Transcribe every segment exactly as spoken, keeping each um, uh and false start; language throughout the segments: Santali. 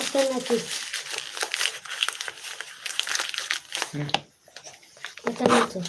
Esta noche. Esta noche.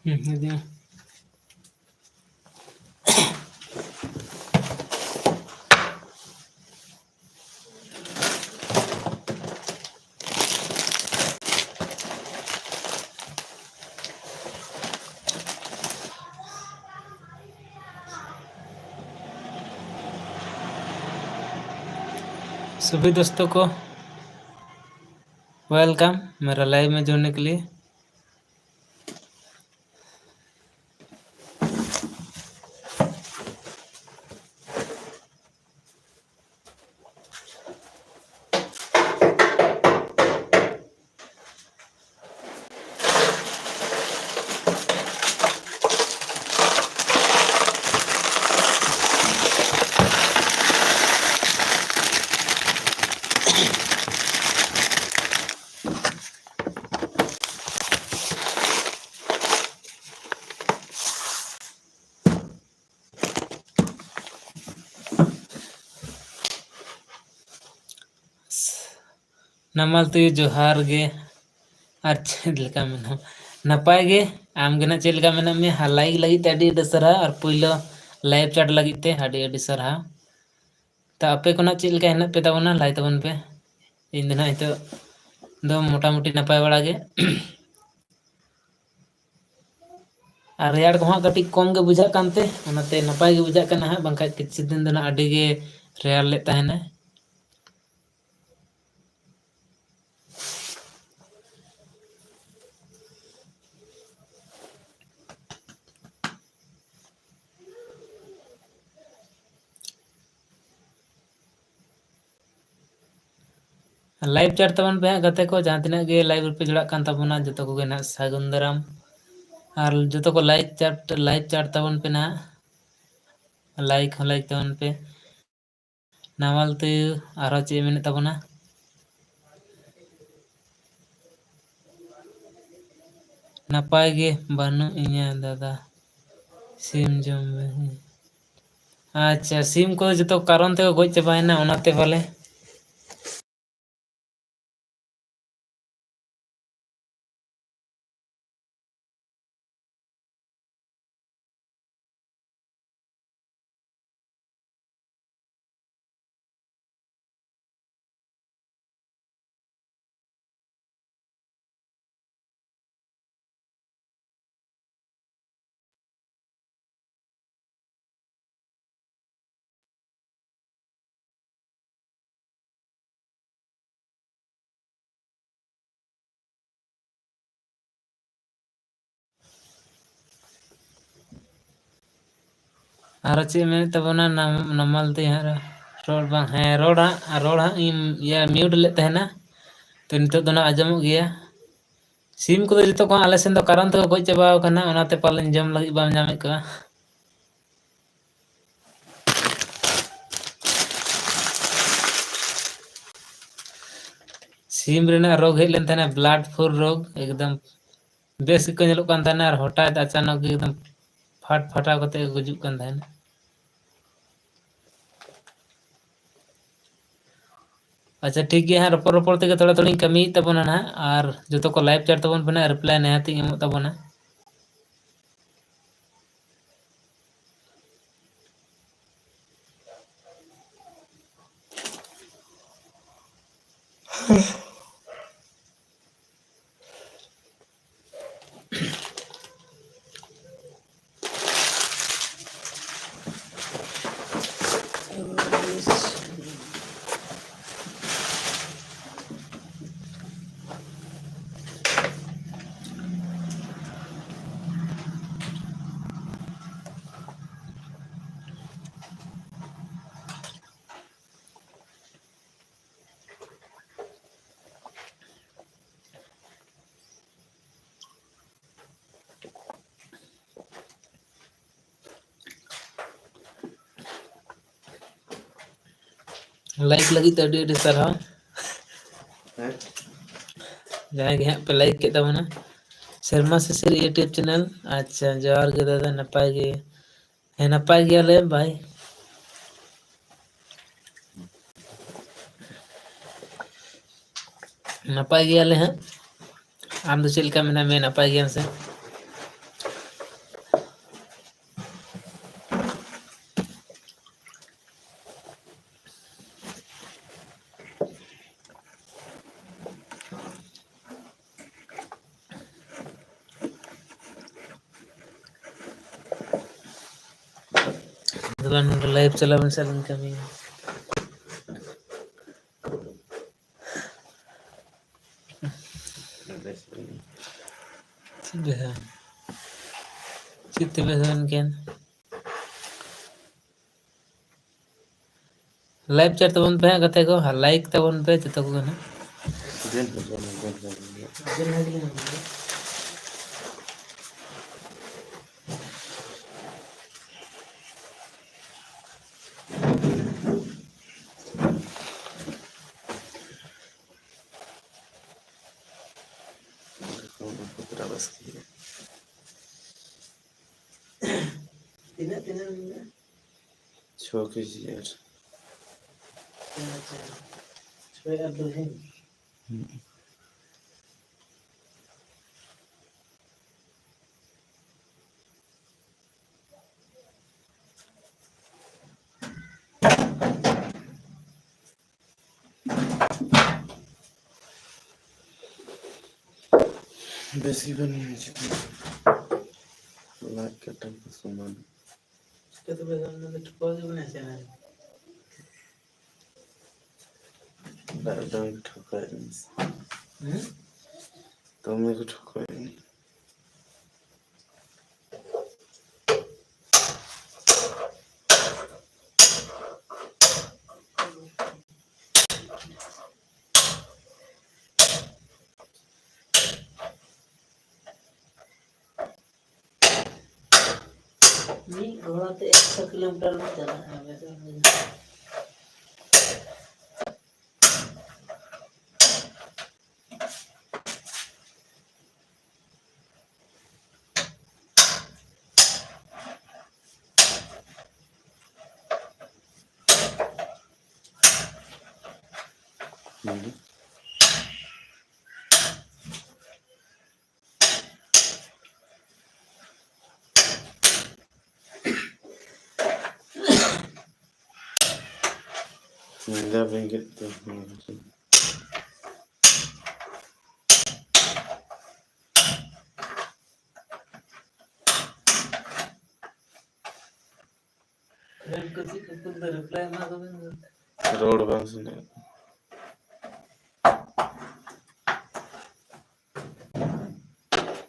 ᱦᱩᱸ, ᱤᱫᱤ ᱢᱮ᱾ सभी दोस्तों को वेलकम मेरा लाइव में जुड़ने के लिए। ᱱᱟᱢᱟᱞ ᱛᱩᱭᱩ ᱡᱚᱦᱟᱨ ᱜᱮ᱾ ᱟᱨ ᱪᱮᱫ ᱞᱮᱠᱟ ᱢᱮᱱᱟᱢᱟ? ᱱᱟᱯᱟᱭ ᱜᱮ᱾ ᱟᱢ ᱜᱮ ᱱᱟᱜ ᱪᱮᱫ ᱞᱮᱠᱟ ᱢᱮᱱᱟᱜ ᱢᱮᱭᱟ? ᱟᱨ ᱞᱟᱭᱤᱠ ᱞᱟᱹᱜᱤᱫ ᱛᱮ ᱟᱹᱰᱤ ᱟᱹᱰᱤ ᱥᱟᱨᱦᱟᱣ᱾ ᱟᱨ ᱯᱳᱭᱞᱳ ᱞᱟᱭᱤᱵᱷ ᱪᱟᱴ ᱞᱟᱹᱜᱤᱫ ᱛᱮ ᱟᱹᱰᱤ ᱟᱹᱰᱤ ᱥᱟᱨᱦᱟᱣ᱾ ᱛᱚ ᱟᱯᱮ ᱠᱚ ᱱᱟᱜ ᱪᱮᱫ ᱞᱮᱠᱟ ᱦᱮᱱᱟᱜ ᱯᱮ ᱛᱟᱵᱚᱱᱟ? ᱞᱟᱹᱭ ᱛᱟᱵᱚᱱ ᱯᱮ᱾ ᱤᱧ ᱫᱚ ᱱᱟᱜ ᱱᱤᱛᱚᱜ ᱫᱚ ᱢᱚᱴᱟᱢᱩᱴᱤ ᱱᱟᱯᱟᱭ ᱵᱟᱲᱟ ᱜᱮ᱾ ᱟᱨ ᱨᱮᱭᱟᱲ ᱠᱚᱦᱚᱸ ᱠᱟᱹᱴᱤᱡ ᱠᱚᱢ ᱜᱮ ᱵᱩᱡᱷᱟᱹᱜ ᱠᱟᱱᱛᱮ, ᱚᱱᱟᱛᱮ ᱱᱟᱯᱟᱭ ᱜᱮ ᱵᱩᱡᱷᱟᱹᱜ ᱠᱟᱱᱟ ᱦᱟᱸᱜ, ᱵᱟᱝᱠᱷᱟᱡ ᱠᱤᱪᱷᱩ ᱫᱤᱱ ᱫᱚ ᱱᱟᱜ ᱟᱹᱰᱤ ᱜᱮ ᱨᱮᱭᱟᱲ ᱞᱮᱫ ᱛᱟᱦᱮᱱᱟ᱾ ᱞᱟᱭᱤᱵᱷ ᱪᱟᱴ ᱛᱟᱵᱚᱱ ᱯᱮ ᱦᱟᱸᱜ ᱜᱟᱛᱮ ᱠᱚ, ᱡᱟᱦᱟᱸ ᱛᱤᱱᱟᱹᱜ ᱜᱮ ᱞᱟᱭᱤᱵᱷ ᱨᱮᱯᱮ ᱡᱚᱲᱟᱜ ᱠᱟᱱ ᱛᱟᱵᱚᱱᱟ, ᱡᱚᱛᱚ ᱠᱚᱜᱮ ᱱᱟᱦᱟᱜ ᱥᱟᱹᱜᱩᱱ ᱫᱟᱨᱟᱢ᱾ ᱟᱨ ᱡᱚᱛᱚ ᱠᱚ ᱞᱟᱭᱤᱵᱷ ᱪᱟᱴ, ᱞᱟᱭᱤᱵᱷ ᱪᱟᱴ ᱛᱟᱵᱚᱱ ᱯᱮ ᱱᱟᱦᱟᱜ, ᱞᱟᱭᱤᱠ ᱦᱚᱸ ᱞᱟᱭᱤᱠ ᱛᱟᱵᱚᱱ ᱯᱮ᱾ ᱱᱟᱣᱟᱞ ᱛᱮ ᱟᱨᱦᱚᱸ ᱪᱮᱫ ᱮ ᱢᱮᱱᱮᱫ ᱛᱟᱵᱚᱱᱟ? ᱱᱟᱯᱟᱭ ᱜᱮ ᱵᱟᱹᱱᱩᱜ ᱤᱧᱟ ᱫᱟᱫᱟ, ᱥᱤᱢ ᱡᱚᱢ ᱢᱮ᱾ ᱟᱪᱪᱷᱟ, ᱥᱤᱢ ᱠᱚ ᱡᱚᱛᱚ ᱠᱟᱨᱚᱱ ᱛᱮᱠᱚ ᱜᱚᱡ ᱪᱟᱵᱟᱭᱮᱱᱟ, ᱚᱱᱟᱛᱮ ᱯᱟᱞᱮ᱾ ᱟᱨᱚ ᱪᱮᱫ ᱢᱮᱱᱮᱫ ᱛᱟᱵᱚᱱᱟ ᱱᱟᱢ-, ᱱᱟᱢᱟᱞ ᱫᱟᱹᱭ ᱦᱟᱸᱜ ᱨᱚᱲ ᱵᱟᱝ, ᱦᱮᱸ, ᱨᱚᱲ ᱦᱟᱸᱜ, ᱨᱚᱲ ᱦᱟᱸᱜ ᱤᱧ ᱤᱭᱟᱹ mute ᱞᱮᱫ ᱛᱟᱦᱮᱱᱟ, ᱛᱚ ᱱᱤᱛᱚᱜ ᱫᱚ ᱱᱟᱜ ᱟᱸᱡᱚᱢᱚᱜ ᱜᱮᱭᱟ᱾ ᱥᱤᱢ ᱠᱚᱫᱚ ᱡᱚᱛᱚ ᱠᱚ ᱟᱞᱮ ᱥᱮᱱ ᱫᱚ ᱠᱟᱨᱚᱱ ᱛᱮᱠᱚ ᱜᱚᱡ ᱪᱟᱵᱟᱣ ᱠᱟᱱᱟ, ᱚᱱᱟᱛᱮ ᱯᱟᱞᱮᱱ ᱡᱚᱢ ᱞᱟᱹᱜᱤᱫ ᱵᱟᱢ ᱧᱟᱢᱮᱫ ᱠᱚᱣᱟ᱾ ᱥᱤᱢ ᱨᱮᱱᱟᱜ ᱨᱳᱜᱽ ᱦᱮᱡ ᱞᱮᱱ ᱛᱟᱦᱮᱱᱟ, blood poor ᱨᱳᱜᱽ, ᱮᱠᱫᱚᱢ ᱵᱮᱥ ᱜᱮᱠᱚ ᱧᱮᱞᱚᱜ ᱠᱟᱱ ᱛᱟᱦᱮᱱᱟ, ᱟᱨ ᱦᱚᱴᱟᱛ ᱟᱪᱟᱱᱚᱠ ᱜᱮ ᱮᱠᱫᱚᱢ ᱯᱷᱟᱴ ᱯᱷᱟᱴᱟᱣ ᱠᱟᱛᱮ ᱠᱚ ᱜᱩᱡᱩᱜ ᱠᱟᱱ ᱛᱟᱦᱮᱱᱟ᱾ ᱟᱪᱪᱷᱟ, ᱴᱷᱤᱠ ᱜᱮᱭᱟ ᱦᱟᱸᱜ, ᱨᱚᱯᱚᱲ ᱨᱚᱯᱚᱲ ᱛᱮᱜᱮ ᱛᱷᱚᱲᱟ ᱛᱷᱚᱲᱤᱧ ᱠᱟᱹᱢᱤᱭᱮᱫ ᱛᱟᱵᱚᱱᱟ ᱱᱟᱦᱟᱜ, ᱟᱨ ᱡᱚᱛᱚ ᱠᱚ live chat ᱛᱟᱵᱚᱱ ᱯᱮ ᱱᱟᱦᱟᱜ, reply ᱱᱤᱦᱟᱹᱛᱤᱧ ᱮᱢᱚᱜ ᱛᱟᱵᱚᱱᱟ᱾ ᱞᱟᱭᱤᱠ ᱞᱟᱹᱜᱤᱫ ᱛᱮ ᱟᱹᱰᱤ ᱟᱹᱰᱤ ᱥᱟᱨᱦᱟᱣ᱾ ᱦᱮᱸ? ᱡᱟᱦᱟᱸᱭ ᱜᱮ ᱦᱟᱸᱜ ᱯᱮ ᱞᱟᱭᱤᱠ ᱠᱮᱫ ᱛᱟᱵᱚᱱᱟ᱾ ᱥᱮᱨᱢᱟ ᱥᱤᱥᱤᱨ YouTube ᱪᱮᱱᱮᱞ, ᱟᱪᱪᱷᱟ, ᱡᱚᱦᱟᱨ ᱜᱮ ᱫᱟᱫᱟ, ᱱᱟᱯᱟᱭ ᱜᱮ? ᱦᱮᱸ, ᱱᱟᱯᱟᱭ ᱜᱮᱭᱟᱞᱮ ᱵᱷᱟᱭ᱾ ᱱᱟᱯᱟᱭ ᱜᱮᱭᱟᱞᱮ ᱦᱟᱸᱜ᱾ ᱟᱢ ᱫᱚ ᱪᱮᱫ ᱞᱮᱠᱟ ᱢᱮᱱᱟᱜ ᱢᱮᱭᱟ? ᱱᱟᱯᱟᱭ ᱜᱮᱭᱟᱢ ᱥᱮ? ᱫᱮᱞᱟ ᱱᱚᱰᱮ live ᱪᱟᱞᱟᱣ ᱵᱚᱱ ᱥᱮ, ᱟᱹᱞᱤᱧ ᱠᱟᱹᱢᱤ᱾ ᱪᱮᱫ ᱵᱮᱥ ᱵᱟᱝ? ᱪᱮᱫ ᱛᱮ ᱵᱮᱥ ᱵᱟᱝ ᱠᱮᱱ? Live chat ᱛᱟᱵᱚᱱ ᱯᱮ ᱦᱟᱸᱜ ᱜᱟᱛᱮ ᱠᱚ, ᱟᱨ like ᱛᱟᱵᱚᱱ ᱯᱮ ᱡᱚᱛᱚ ᱠᱚᱜᱮ ᱱᱟᱦᱟᱜ᱾ ᱛᱤᱱᱟᱹᱜ, ᱛᱤᱱᱟᱹᱜ ᱢᱮᱱᱟᱜᱼᱟ? ᱪᱷᱚ ᱠᱮᱡᱤ ᱟᱨ ᱟᱪᱪᱷᱟ, ᱪᱷᱚᱭ ᱟᱨ ᱫᱩ ᱦᱮᱸ᱾ ᱦᱩᱸ᱾ ᱵᱮᱥ ᱜᱮᱵᱮᱱ ᱢᱮᱱ ᱦᱚᱪᱚ ᱠᱮᱫᱟ᱾ ᱞᱟᱡ ᱠᱟᱴᱟ ᱠᱚ ᱥᱚᱢᱟᱱ᱾ ᱪᱤᱠᱟᱹ ᱛᱚᱵᱮ ᱚᱱᱟ ᱫᱚ ᱴᱷᱩᱠᱟᱹᱣ ᱜᱮ ᱢᱮᱱᱟᱜᱼᱟ ᱥᱮ ᱚᱱᱟ ᱨᱮ? ᱫᱟᱜ ᱫᱚᱢᱮ ᱠᱚ ᱴᱷᱚᱠᱟᱣᱮᱫ ᱞᱤᱧᱟ ᱥᱮ? ᱦᱩᱸ? ᱫᱚᱢᱮ ᱠᱚ ᱴᱷᱚᱠᱟᱣᱮᱫ ᱞᱤᱧᱟ᱾ ᱢᱤᱫ ᱜᱷᱚᱲᱟ ᱛᱮ ᱮᱠᱥᱚ ᱠᱤᱞᱳᱢᱤᱴᱟᱨ ᱵᱚᱱ ᱪᱟᱞᱟᱜᱼᱟ, ᱵᱮᱥ ᱵᱟᱝ ᱵᱩᱡᱷᱟᱹᱜᱼᱟ᱾ ᱦᱩᱸ᱾ ᱧᱤᱫᱟᱹ ᱵᱮᱸᱜᱮᱫ ᱛᱮ᱾ ᱨᱚᱲ ᱵᱟᱝ ᱥᱟᱰᱮ᱾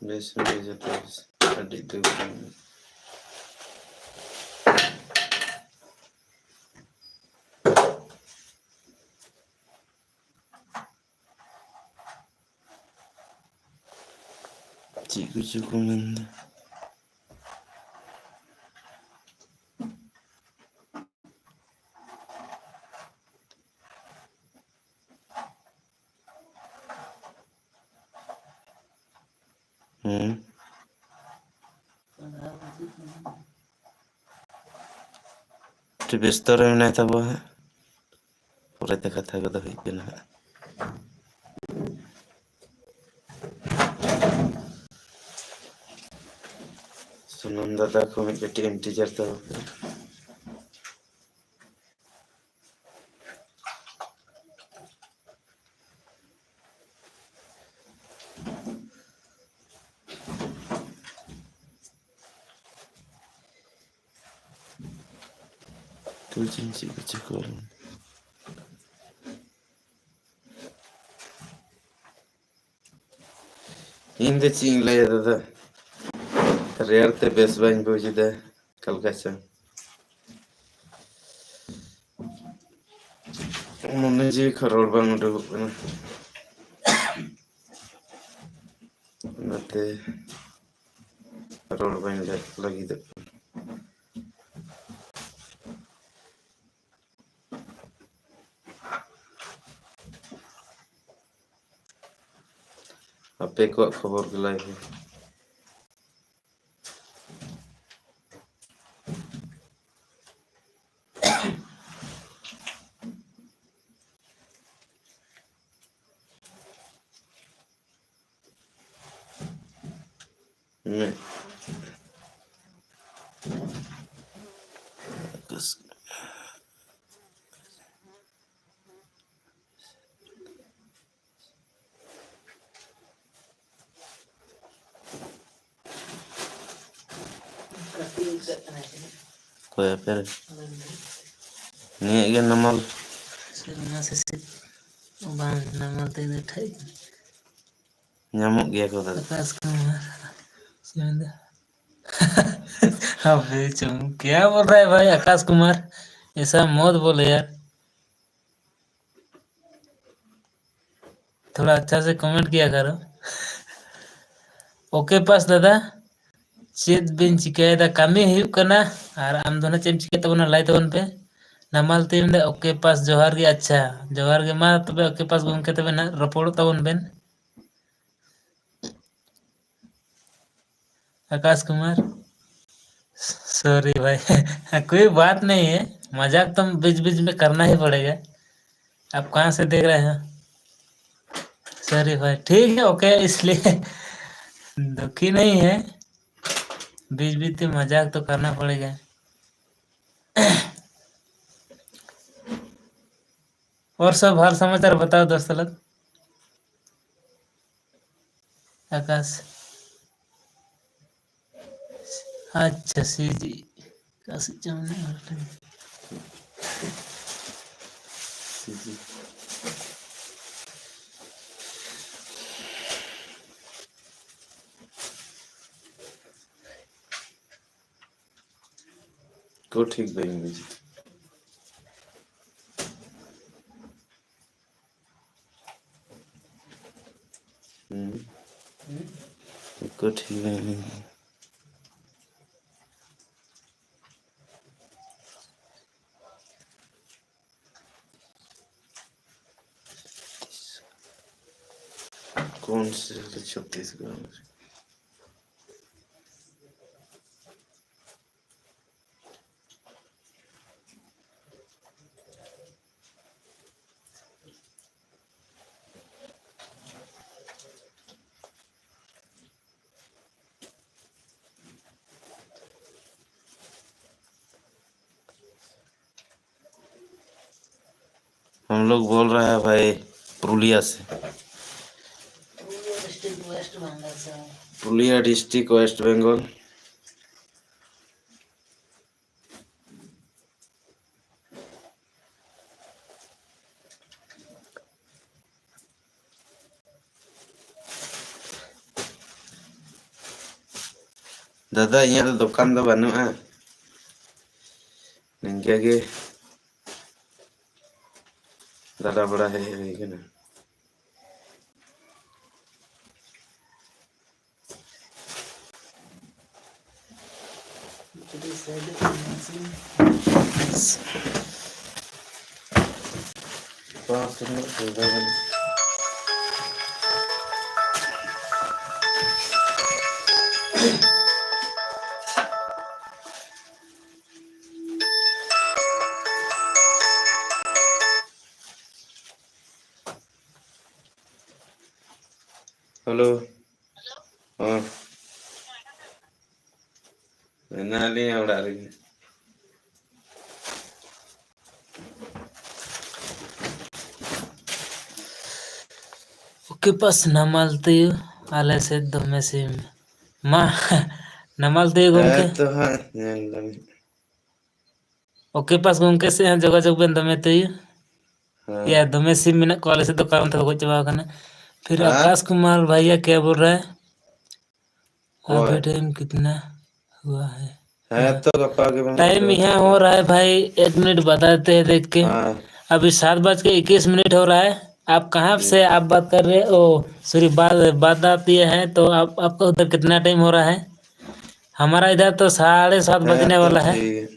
ᱵᱮᱥ ᱵᱮᱥ ᱡᱚᱛᱚ ᱵᱮᱥ᱾ ᱟᱹᱰᱤ ᱫᱩᱠ ᱨᱮᱱᱟᱜ᱾ ᱪᱮᱫ ᱠᱚᱪᱚ ᱠᱚ ᱢᱮᱱᱫᱟ᱾ ᱦᱮᱸ᱾ ᱟᱹᱰᱤ ᱵᱮᱥᱛᱚ ᱨᱮ ᱢᱮᱱᱟᱭ ᱛᱟᱵᱚᱣᱟ ᱦᱟᱸᱜ᱾ ᱯᱚᱨᱮᱛᱮ ᱠᱟᱛᱷᱟ ᱠᱚᱫᱚ ᱦᱩᱭᱩᱜ ᱠᱟᱱᱟ ᱦᱟᱸᱜ᱾ ᱥᱩᱱᱟᱢ ᱫᱟᱫᱟ ᱠᱚ ᱢᱤᱫ ᱠᱟᱹᱴᱤᱡ ᱤᱱᱴᱤᱡᱟᱨ ᱛᱟᱵᱚ ᱯᱮ᱾ ᱛᱩᱞ ᱪᱤᱱ ᱪᱮᱫ ᱠᱚ ᱪᱤᱠᱟᱹ ᱞᱮᱱᱟ? ᱤᱧ ᱫᱚ ᱪᱮᱫ ᱤᱧ ᱞᱟᱹᱭᱟ ᱫᱟᱫᱟ, ᱨᱮᱭᱟᱲ ᱛᱮ ᱵᱮᱥ ᱵᱟᱹᱧ ᱵᱩᱡᱽ ᱮᱫᱟ, ᱚᱠᱟ ᱞᱮᱠᱟ ᱪᱚ ᱢᱚᱱᱮ ᱡᱤᱣᱤ ᱠᱷᱚᱱ ᱨᱚᱲ ᱵᱟᱝ ᱩᱰᱩᱠᱚᱜ ᱠᱟᱱᱟ, ᱚᱱᱟᱛᱮ ᱨᱚᱲ ᱵᱟᱹᱧ ᱞᱟᱹᱜᱤᱫᱚᱜ ᱠᱟᱱᱟ᱾ ᱟᱯᱮ ᱠᱚᱣᱟᱜ ᱠᱷᱚᱵᱚᱨ ᱜᱮ ᱞᱟᱹᱭ ᱯᱮ᱾ ᱢᱮ᱾ ᱚᱠᱚᱭ ᱟᱯᱮ ᱨᱮ? ᱱᱤᱭᱟᱹ ᱜᱮ ᱱᱟᱢᱟᱞ᱾ ᱥᱮᱨᱢᱟ ᱥᱮᱥᱮᱫ ᱵᱟᱝ ᱱᱟᱢᱟᱞ ᱛᱮ ᱤᱱᱟᱹ ᱴᱷᱮᱡ᱾ ᱧᱟᱢᱚᱜ ᱜᱮᱭᱟ ᱠᱚ ᱫᱟᱫᱟ᱾ ᱟᱠᱟᱥ ᱠᱩᱢᱟᱨ, ᱪᱮᱫ ᱢᱮᱱᱫᱟ? अबे चुम, क्या बोल रहा है भाई आकाश कुमार? ऐसा मत बोले यार। थोड़ा अच्छा से कमेंट किया करो। ओके पास दादा, ᱪᱮᱫ ᱵᱤᱱ ᱪᱤᱠᱟᱹᱭᱮᱫᱟ? ᱠᱟᱹᱢᱤ ᱦᱩᱭᱩᱜ ᱠᱟᱱᱟ᱾ ᱟᱨ ᱟᱢ ᱫᱚ ᱱᱟᱜ ᱪᱮᱫ ᱮᱢ ᱪᱤᱠᱟᱹᱭᱮᱫ ᱛᱟᱵᱚᱱᱟ, ᱞᱟᱹᱭ ᱛᱟᱵᱚᱱ ᱯᱮ᱾ ᱱᱟᱢᱟᱞ ᱛᱮ ᱢᱮᱱᱫᱟ, ᱳᱠᱮ ᱯᱟᱥ ᱡᱚᱦᱟᱨ ᱜᱮ᱾ ᱟᱪᱪᱷᱟ, ᱡᱚᱦᱟᱨ ᱜᱮ᱾ ᱢᱟ ᱛᱚᱵᱮ ᱳᱠᱮ ᱯᱟᱥ ᱜᱚᱢᱠᱮ, ᱛᱚᱵᱮ ᱱᱟᱜ ᱨᱚᱯᱚᱲᱚᱜ ᱛᱟᱵᱚᱱ ᱵᱮᱱ᱾ आकाश कुमार, सॉरी भाई। कोई बात नहीं है, मजाक तो बीच बीच में करना ही पड़ेगा। आप कहाँ से देख रहे हैं? सॉरी भाई, ठीक है, ओके, इसलिए दुखी नहीं है, बीच बीच में मजाक तो करना पड़ेगा। और सब हाल समाचार बताओ दोस्त लोग। आकाश, अच्छा, सीजी, आकाश जमने वाला। सीजी। को ठीक भाई मुझे। हम्म। को ठीक भाई मुझे। कौन से छत्तीसगढ़ में? हम लोग बोल रहा है भाई, पुरुलिया से। Purulia district, West Bengal. ᱫᱟᱫᱟ, ᱤᱧᱟᱹᱜ ᱫᱚ ᱫᱚᱠᱟᱱ ᱫᱚ ᱵᱟᱹᱱᱩᱜᱼᱟ, ᱱᱤᱝᱠᱟᱹ ᱜᱮ ᱫᱟᱬᱟ ᱵᱟᱲᱟ ᱦᱮᱡ ᱦᱩᱭ ᱠᱟᱱᱟ᱾ ᱦᱮᱞᱳ᱾ ᱦᱮᱸ᱾ ᱢᱮᱱᱟᱜ ᱞᱤᱧᱟ ᱚᱲᱟᱜ ᱨᱮᱜᱮ᱾ ᱚᱠᱮ ᱯᱟᱥ ᱱᱟᱢᱟᱞ ᱛᱩᱭᱩ, ᱟᱞᱮ ᱥᱮᱫ ᱫᱚᱢᱮ ᱥᱤᱢ᱾ ᱢᱟ, ᱱᱟᱢᱟᱞ ᱛᱩᱭᱩ ᱜᱚᱢᱠᱮ᱾ ᱦᱮᱸ ᱛᱚ ᱦᱟᱸᱜ, ᱧᱮᱞ ᱫᱟᱞᱤᱧ᱾ ᱚᱠᱮ ᱯᱟᱥ ᱜᱚᱢᱠᱮ ᱥᱮᱫ ᱦᱚᱸ ᱡᱳᱜᱟᱡᱳᱜᱽ ᱵᱮᱱ ᱫᱚᱢᱮ ᱛᱩᱭᱩ᱾ ᱦᱮᱸ᱾ ᱭᱟ, ᱫᱚᱢᱮ ᱥᱤᱢ ᱢᱮᱱᱟᱜ ᱠᱚᱣᱟ ᱟᱞᱮ ᱥᱮᱫ ᱫᱚ, ᱠᱟᱨᱚᱱ ᱛᱮᱠᱚ ᱜᱚᱡ ᱪᱟᱵᱟ ᱟᱠᱟᱱᱟ᱾ ᱯᱷᱤᱨ ᱦᱮᱸ? ᱟᱠᱟᱥ ᱠᱩᱢᱟᱨ ᱵᱷᱟᱭᱭᱟ ᱠᱭᱟ ᱵᱳᱞ ᱨᱦᱟ ᱦᱮ? ᱚᱠᱚᱭ? ᱟᱵᱷᱤ ᱴᱟᱭᱤᱢ ᱠᱤᱛᱱᱟ ᱦᱩᱣᱟ ᱦᱮ? ᱦᱮᱸ, ᱛᱚ ᱜᱟᱯᱟ ᱜᱮᱵᱚᱱ ᱴᱟᱭᱤᱢ ᱠᱚᱨᱟᱣᱟ᱾ ᱭᱟᱦᱟᱸ ᱦᱳ ᱨᱦᱟ ᱦᱮ ᱵᱷᱟᱭ, ᱮᱠ ᱢᱤᱱᱤᱴ ᱵᱟᱛᱟ ᱫᱮᱛᱮ ᱦᱮ ᱫᱮᱠᱷ ᱠᱮ᱾ ᱦᱮᱸ᱾ ᱟᱵᱷᱤ ᱥᱟᱛ ᱵᱟᱡ ᱠᱮ ᱤᱠᱤᱥ ᱢᱤᱱᱤᱴ ᱦᱳ ᱨᱦᱟ ᱦᱮ᱾ ᱟᱯ ᱠᱟᱦᱟᱸ ᱦᱩᱸ᱾ ᱥᱮ ᱟᱯ ᱵᱟᱛ ᱠᱟᱨ ᱨᱮ ᱦᱳ? ᱥᱚᱨᱤ, ᱵᱟᱛ, ᱵᱟᱛ ᱟᱛᱤ ᱦᱮ, ᱛᱚ ᱟᱯ, ᱟᱯᱠᱟ ᱩᱫᱷᱟᱨ ᱠᱤᱛᱱᱟ ᱴᱟᱭᱤᱢ ᱦᱳ ᱨᱦᱟ ᱦᱮ? ᱦᱟᱢᱟᱨᱟ ᱤᱫᱷᱟᱨ ᱛᱚ ᱥᱟᱲᱮ ᱥᱟᱛ ᱦᱮᱸ, ᱵᱟᱡᱽᱱᱮ ᱛᱚ ᱣᱟᱞᱟ ᱦᱮ᱾ ᱴᱷᱤᱠ ᱜᱮᱭᱟ᱾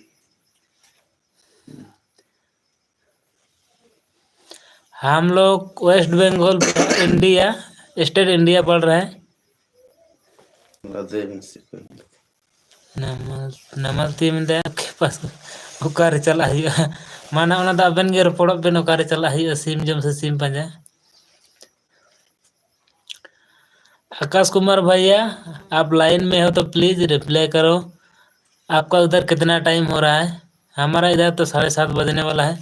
हम लोग West Bengal, India, state India पड़ रहा है। ᱟᱫᱚ ᱱᱟᱢᱟᱞ, ᱱᱟᱢᱟᱞ ᱛᱮ ᱢᱮᱱᱫᱟ, ᱚᱠᱮ ᱯᱟᱥ, ᱚᱠᱟᱨᱮ ᱪᱟᱞᱟᱜ ᱦᱩᱭᱩᱜᱼᱟ? ᱢᱟ ᱱᱟ, ᱚᱱᱟ ᱫᱚ ᱟᱵᱮᱱ ᱜᱮ ᱨᱚᱯᱚᱲᱚᱜ ᱵᱮᱱ, ᱚᱠᱟᱨᱮ ᱪᱟᱞᱟᱜ ᱦᱩᱭᱩᱜᱼᱟ ᱥᱤᱢ ᱡᱚᱢ ᱥᱮ ᱥᱤᱢ ᱯᱟᱸᱡᱟ? आकाश कुमार भैया, आप लाइन में हो तो प्लीज रिप्लाई करो। आपका उधर कितना टाइम हो रहा है? हमारा इधर तो साढ़े सात बजने वाला है।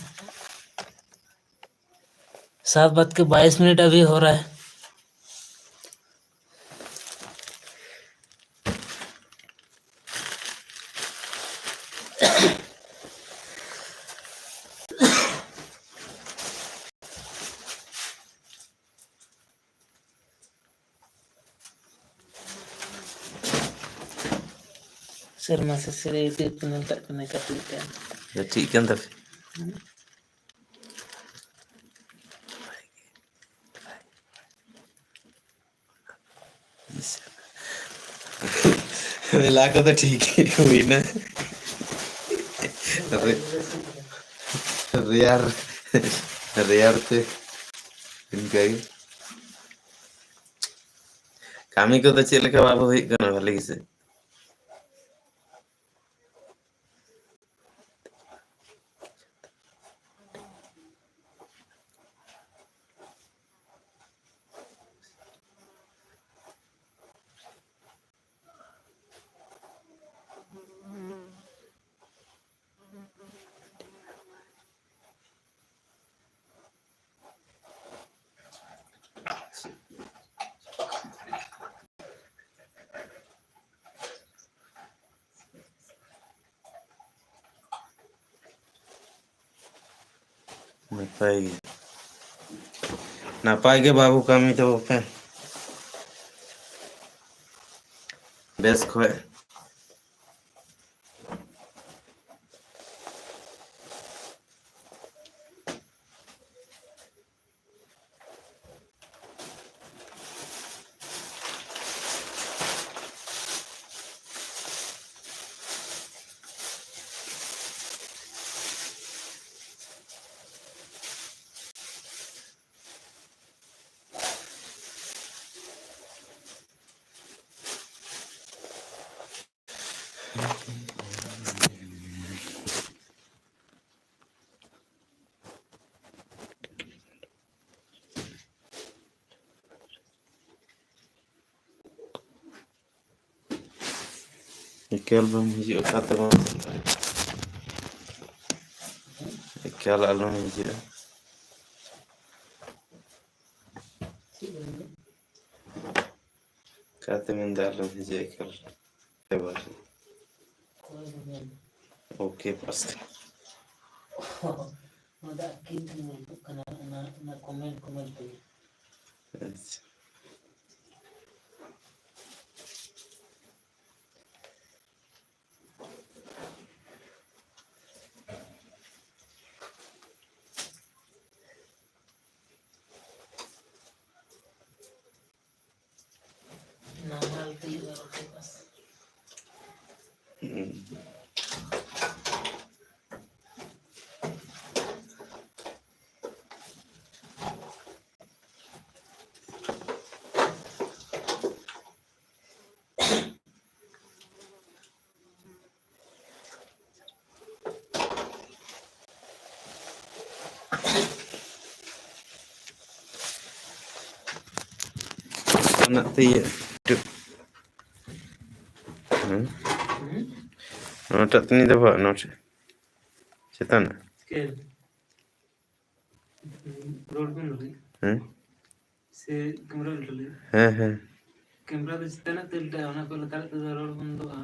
सात बज के बाईस मिनट अभी हो रहा है। ᱥᱮᱨᱢᱟ ᱥᱮ ᱥᱮᱨᱮ YouTube ᱠᱚ ᱧᱮᱞ ᱠᱟᱜ ᱠᱟᱱᱟ ᱠᱟᱹᱴᱤᱡ ᱠᱟᱱ᱾ ᱴᱷᱤᱠ ᱠᱟᱱ ᱛᱟᱯᱮ᱾ ᱢᱮᱞᱟ ᱠᱚᱫᱚ ᱴᱷᱤᱠ ᱜᱮ ᱦᱩᱭᱱᱟ᱾ ᱨᱮ-, ᱨᱮᱭᱟᱲ, ᱨᱮᱭᱟᱲ ᱛᱮ ᱤᱱᱠᱟᱹ ᱜᱮ᱾ ᱠᱟᱹᱢᱤ ᱠᱚᱫᱚ ᱪᱮᱫ ᱞᱮᱠᱟ ᱵᱟᱵᱩ ᱦᱩᱭᱩᱜ ᱠᱟᱱᱟ, ᱵᱷᱟᱞᱮ ᱜᱮᱥᱮ? ᱱᱟᱯᱟᱭ ᱜᱮ, ᱱᱟᱯᱟᱭ ᱜᱮ ᱵᱟᱹᱵᱩ, ᱠᱟᱹᱢᱤ ᱛᱟᱵᱚ ᱯᱮ ᱵᱮᱥ ᱠᱷᱚᱡ᱾ ᱮᱠᱟᱞ ᱵᱟᱢ ᱦᱤᱡᱩᱜᱼᱟ, ᱚᱠᱟ ᱛᱮ ᱵᱟᱢ ᱪᱟᱞᱟᱜᱼᱟ? ᱮᱠᱟᱞ ᱟᱞᱚᱢ ᱦᱤᱡᱩᱜᱼᱟ᱾ ᱠᱟᱛᱮ ᱢᱮᱱᱫᱟ ᱟᱞᱚᱢ ᱦᱤᱡᱩᱜᱼᱟ ᱮᱠᱟᱞ᱾ ᱮᱵᱟᱨ᱾ ᱚᱠᱚᱭ ᱵᱚᱱ ᱧᱮᱞ? ᱳᱠᱮ, ᱯᱟᱥ᱾ ᱱᱚᱣᱟ ᱫᱚ ᱟᱹᱠᱤᱱ ᱴᱷᱮᱱ ᱜᱚᱞᱯᱚᱜ ᱠᱟᱱᱟ, ᱚᱱᱟ, ᱚᱱᱟ comment, comment ᱛᱮᱜᱮ᱾ ᱟᱪᱪᱷᱟ᱾ ᱱᱟᱢᱟᱞ ᱛᱤᱭᱳᱜ ᱟᱨᱚ ᱯᱷᱳᱠᱟᱥ᱾ ᱦᱩᱸ᱾ ᱚᱱᱟᱛᱮ ᱤᱭᱟᱹ, ᱦᱮᱸ? ᱱᱚᱣᱟᱴᱟᱜ ᱛᱤᱱᱟᱹᱜ ᱫᱚ ᱵᱟᱝ, ᱱᱚᱣᱟ ᱪᱮᱛᱟᱱ᱾ ᱪᱤᱠᱟᱹᱭ? ᱨᱚᱲ ᱵᱚᱱ ᱞᱟᱹᱭ᱾ ᱦᱮᱸ? ᱥᱮ ᱠᱮᱢᱮᱨᱟ ᱩᱞᱴᱟᱹ ᱞᱟᱹᱭ? ᱦᱮᱸ, ᱦᱮᱸ᱾ ᱠᱮᱢᱮᱨᱟ ᱫᱚ ᱪᱮᱛᱟᱱ ᱛᱮ ᱩᱞᱴᱟᱹᱜᱼᱟ, ᱚᱱᱟ ᱠᱚ ᱞᱟᱛᱟᱨ ᱛᱮᱫᱚ ᱨᱚᱲ ᱵᱚᱱᱫᱚᱜᱼᱟ᱾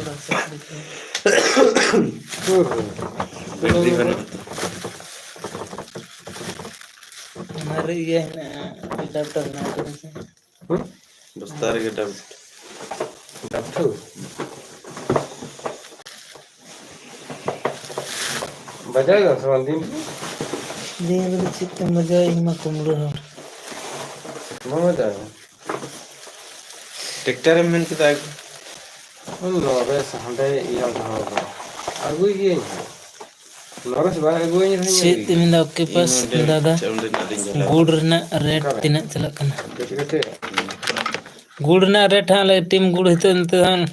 ᱵᱟᱠᱚ ᱵᱩᱡᱷᱟᱹᱣᱟ᱾ ᱦᱩᱸ, ᱦᱩᱸ᱾ ᱵᱮᱴᱨᱤ ᱵᱟᱹᱱᱩᱜ᱾ ᱚᱱᱟ ᱨᱮ ᱤᱭᱟᱹ ᱦᱮᱱᱟᱜᱼᱟ, adapter ᱦᱮᱱᱟᱜᱼᱟ, ᱦᱮᱸ ᱥᱮ? ᱦᱩᱸ? ᱵᱚᱥᱛᱟ ᱨᱮᱜᱮ ᱰᱟᱵ-, ᱰᱟᱵᱴᱷᱩ? ᱵᱟᱡᱟᱣ ᱮᱫᱟ ᱥᱮ ᱵᱟᱝ ᱫᱤᱱ ᱨᱮ? ᱫᱤᱱ ᱨᱮᱫᱚ ᱪᱮᱫ ᱛᱮᱢ ᱵᱟᱡᱟᱣᱟ, ᱤᱧ ᱢᱟ ᱠᱩᱢᱵᱽᱲᱩ ᱦᱚᱲ᱾ ᱵᱟᱝ ᱵᱟᱡᱟᱣ ᱮᱫᱟ? ᱴᱨᱟᱠᱴᱟᱨ ᱮᱢ ᱢᱮᱱ ᱠᱮᱫᱟ ᱟᱹᱜᱩ᱾ ᱱᱚᱨᱮᱥ ᱦᱟᱸᱰᱮ ᱤᱭᱟᱹ ᱫᱚᱦᱚ ᱠᱟᱫᱟ᱾ ᱟᱹᱜᱩᱭ ᱜᱤᱭᱟᱹᱧ ᱦᱟᱸᱜ᱾ ᱱᱚᱨᱮᱥ ᱵᱟᱭ ᱟᱹᱜᱩᱭᱟᱹᱧ ᱨᱮᱦᱚᱸᱧ ᱪᱮᱫ ᱟᱹᱜᱩᱭ ᱛᱮ ᱜᱮᱭᱟ᱾ ᱢᱮᱱᱫᱟ? ᱳᱠᱮ ᱯᱟᱥ ᱤᱧ ᱚᱸᱰᱮ ᱫᱟᱫᱟ, ᱚᱸᱰᱮᱱᱟᱜ ᱨᱤᱧ ᱪᱟᱞᱟᱜᱼᱟ᱾ ᱜᱩᱲ ᱨᱮᱱᱟᱜ ᱨᱮᱴ ᱚᱠᱟᱨᱮ? ᱛᱤᱱᱟᱹᱜ ᱪᱟᱞᱟᱜ ᱠᱟᱱᱟ? ᱠᱟᱹᱴᱤᱡ ᱠᱟᱹᱴᱤᱡ᱾ ᱜᱩᱲ ᱨᱮᱱᱟᱜ ᱨᱮᱴ ᱦᱟᱸᱜ ᱞᱮ ᱴᱤᱢ ᱜᱩᱲ ᱱᱤᱛᱚᱜ, ᱱᱤᱛᱚᱜ ᱦᱟᱸᱜ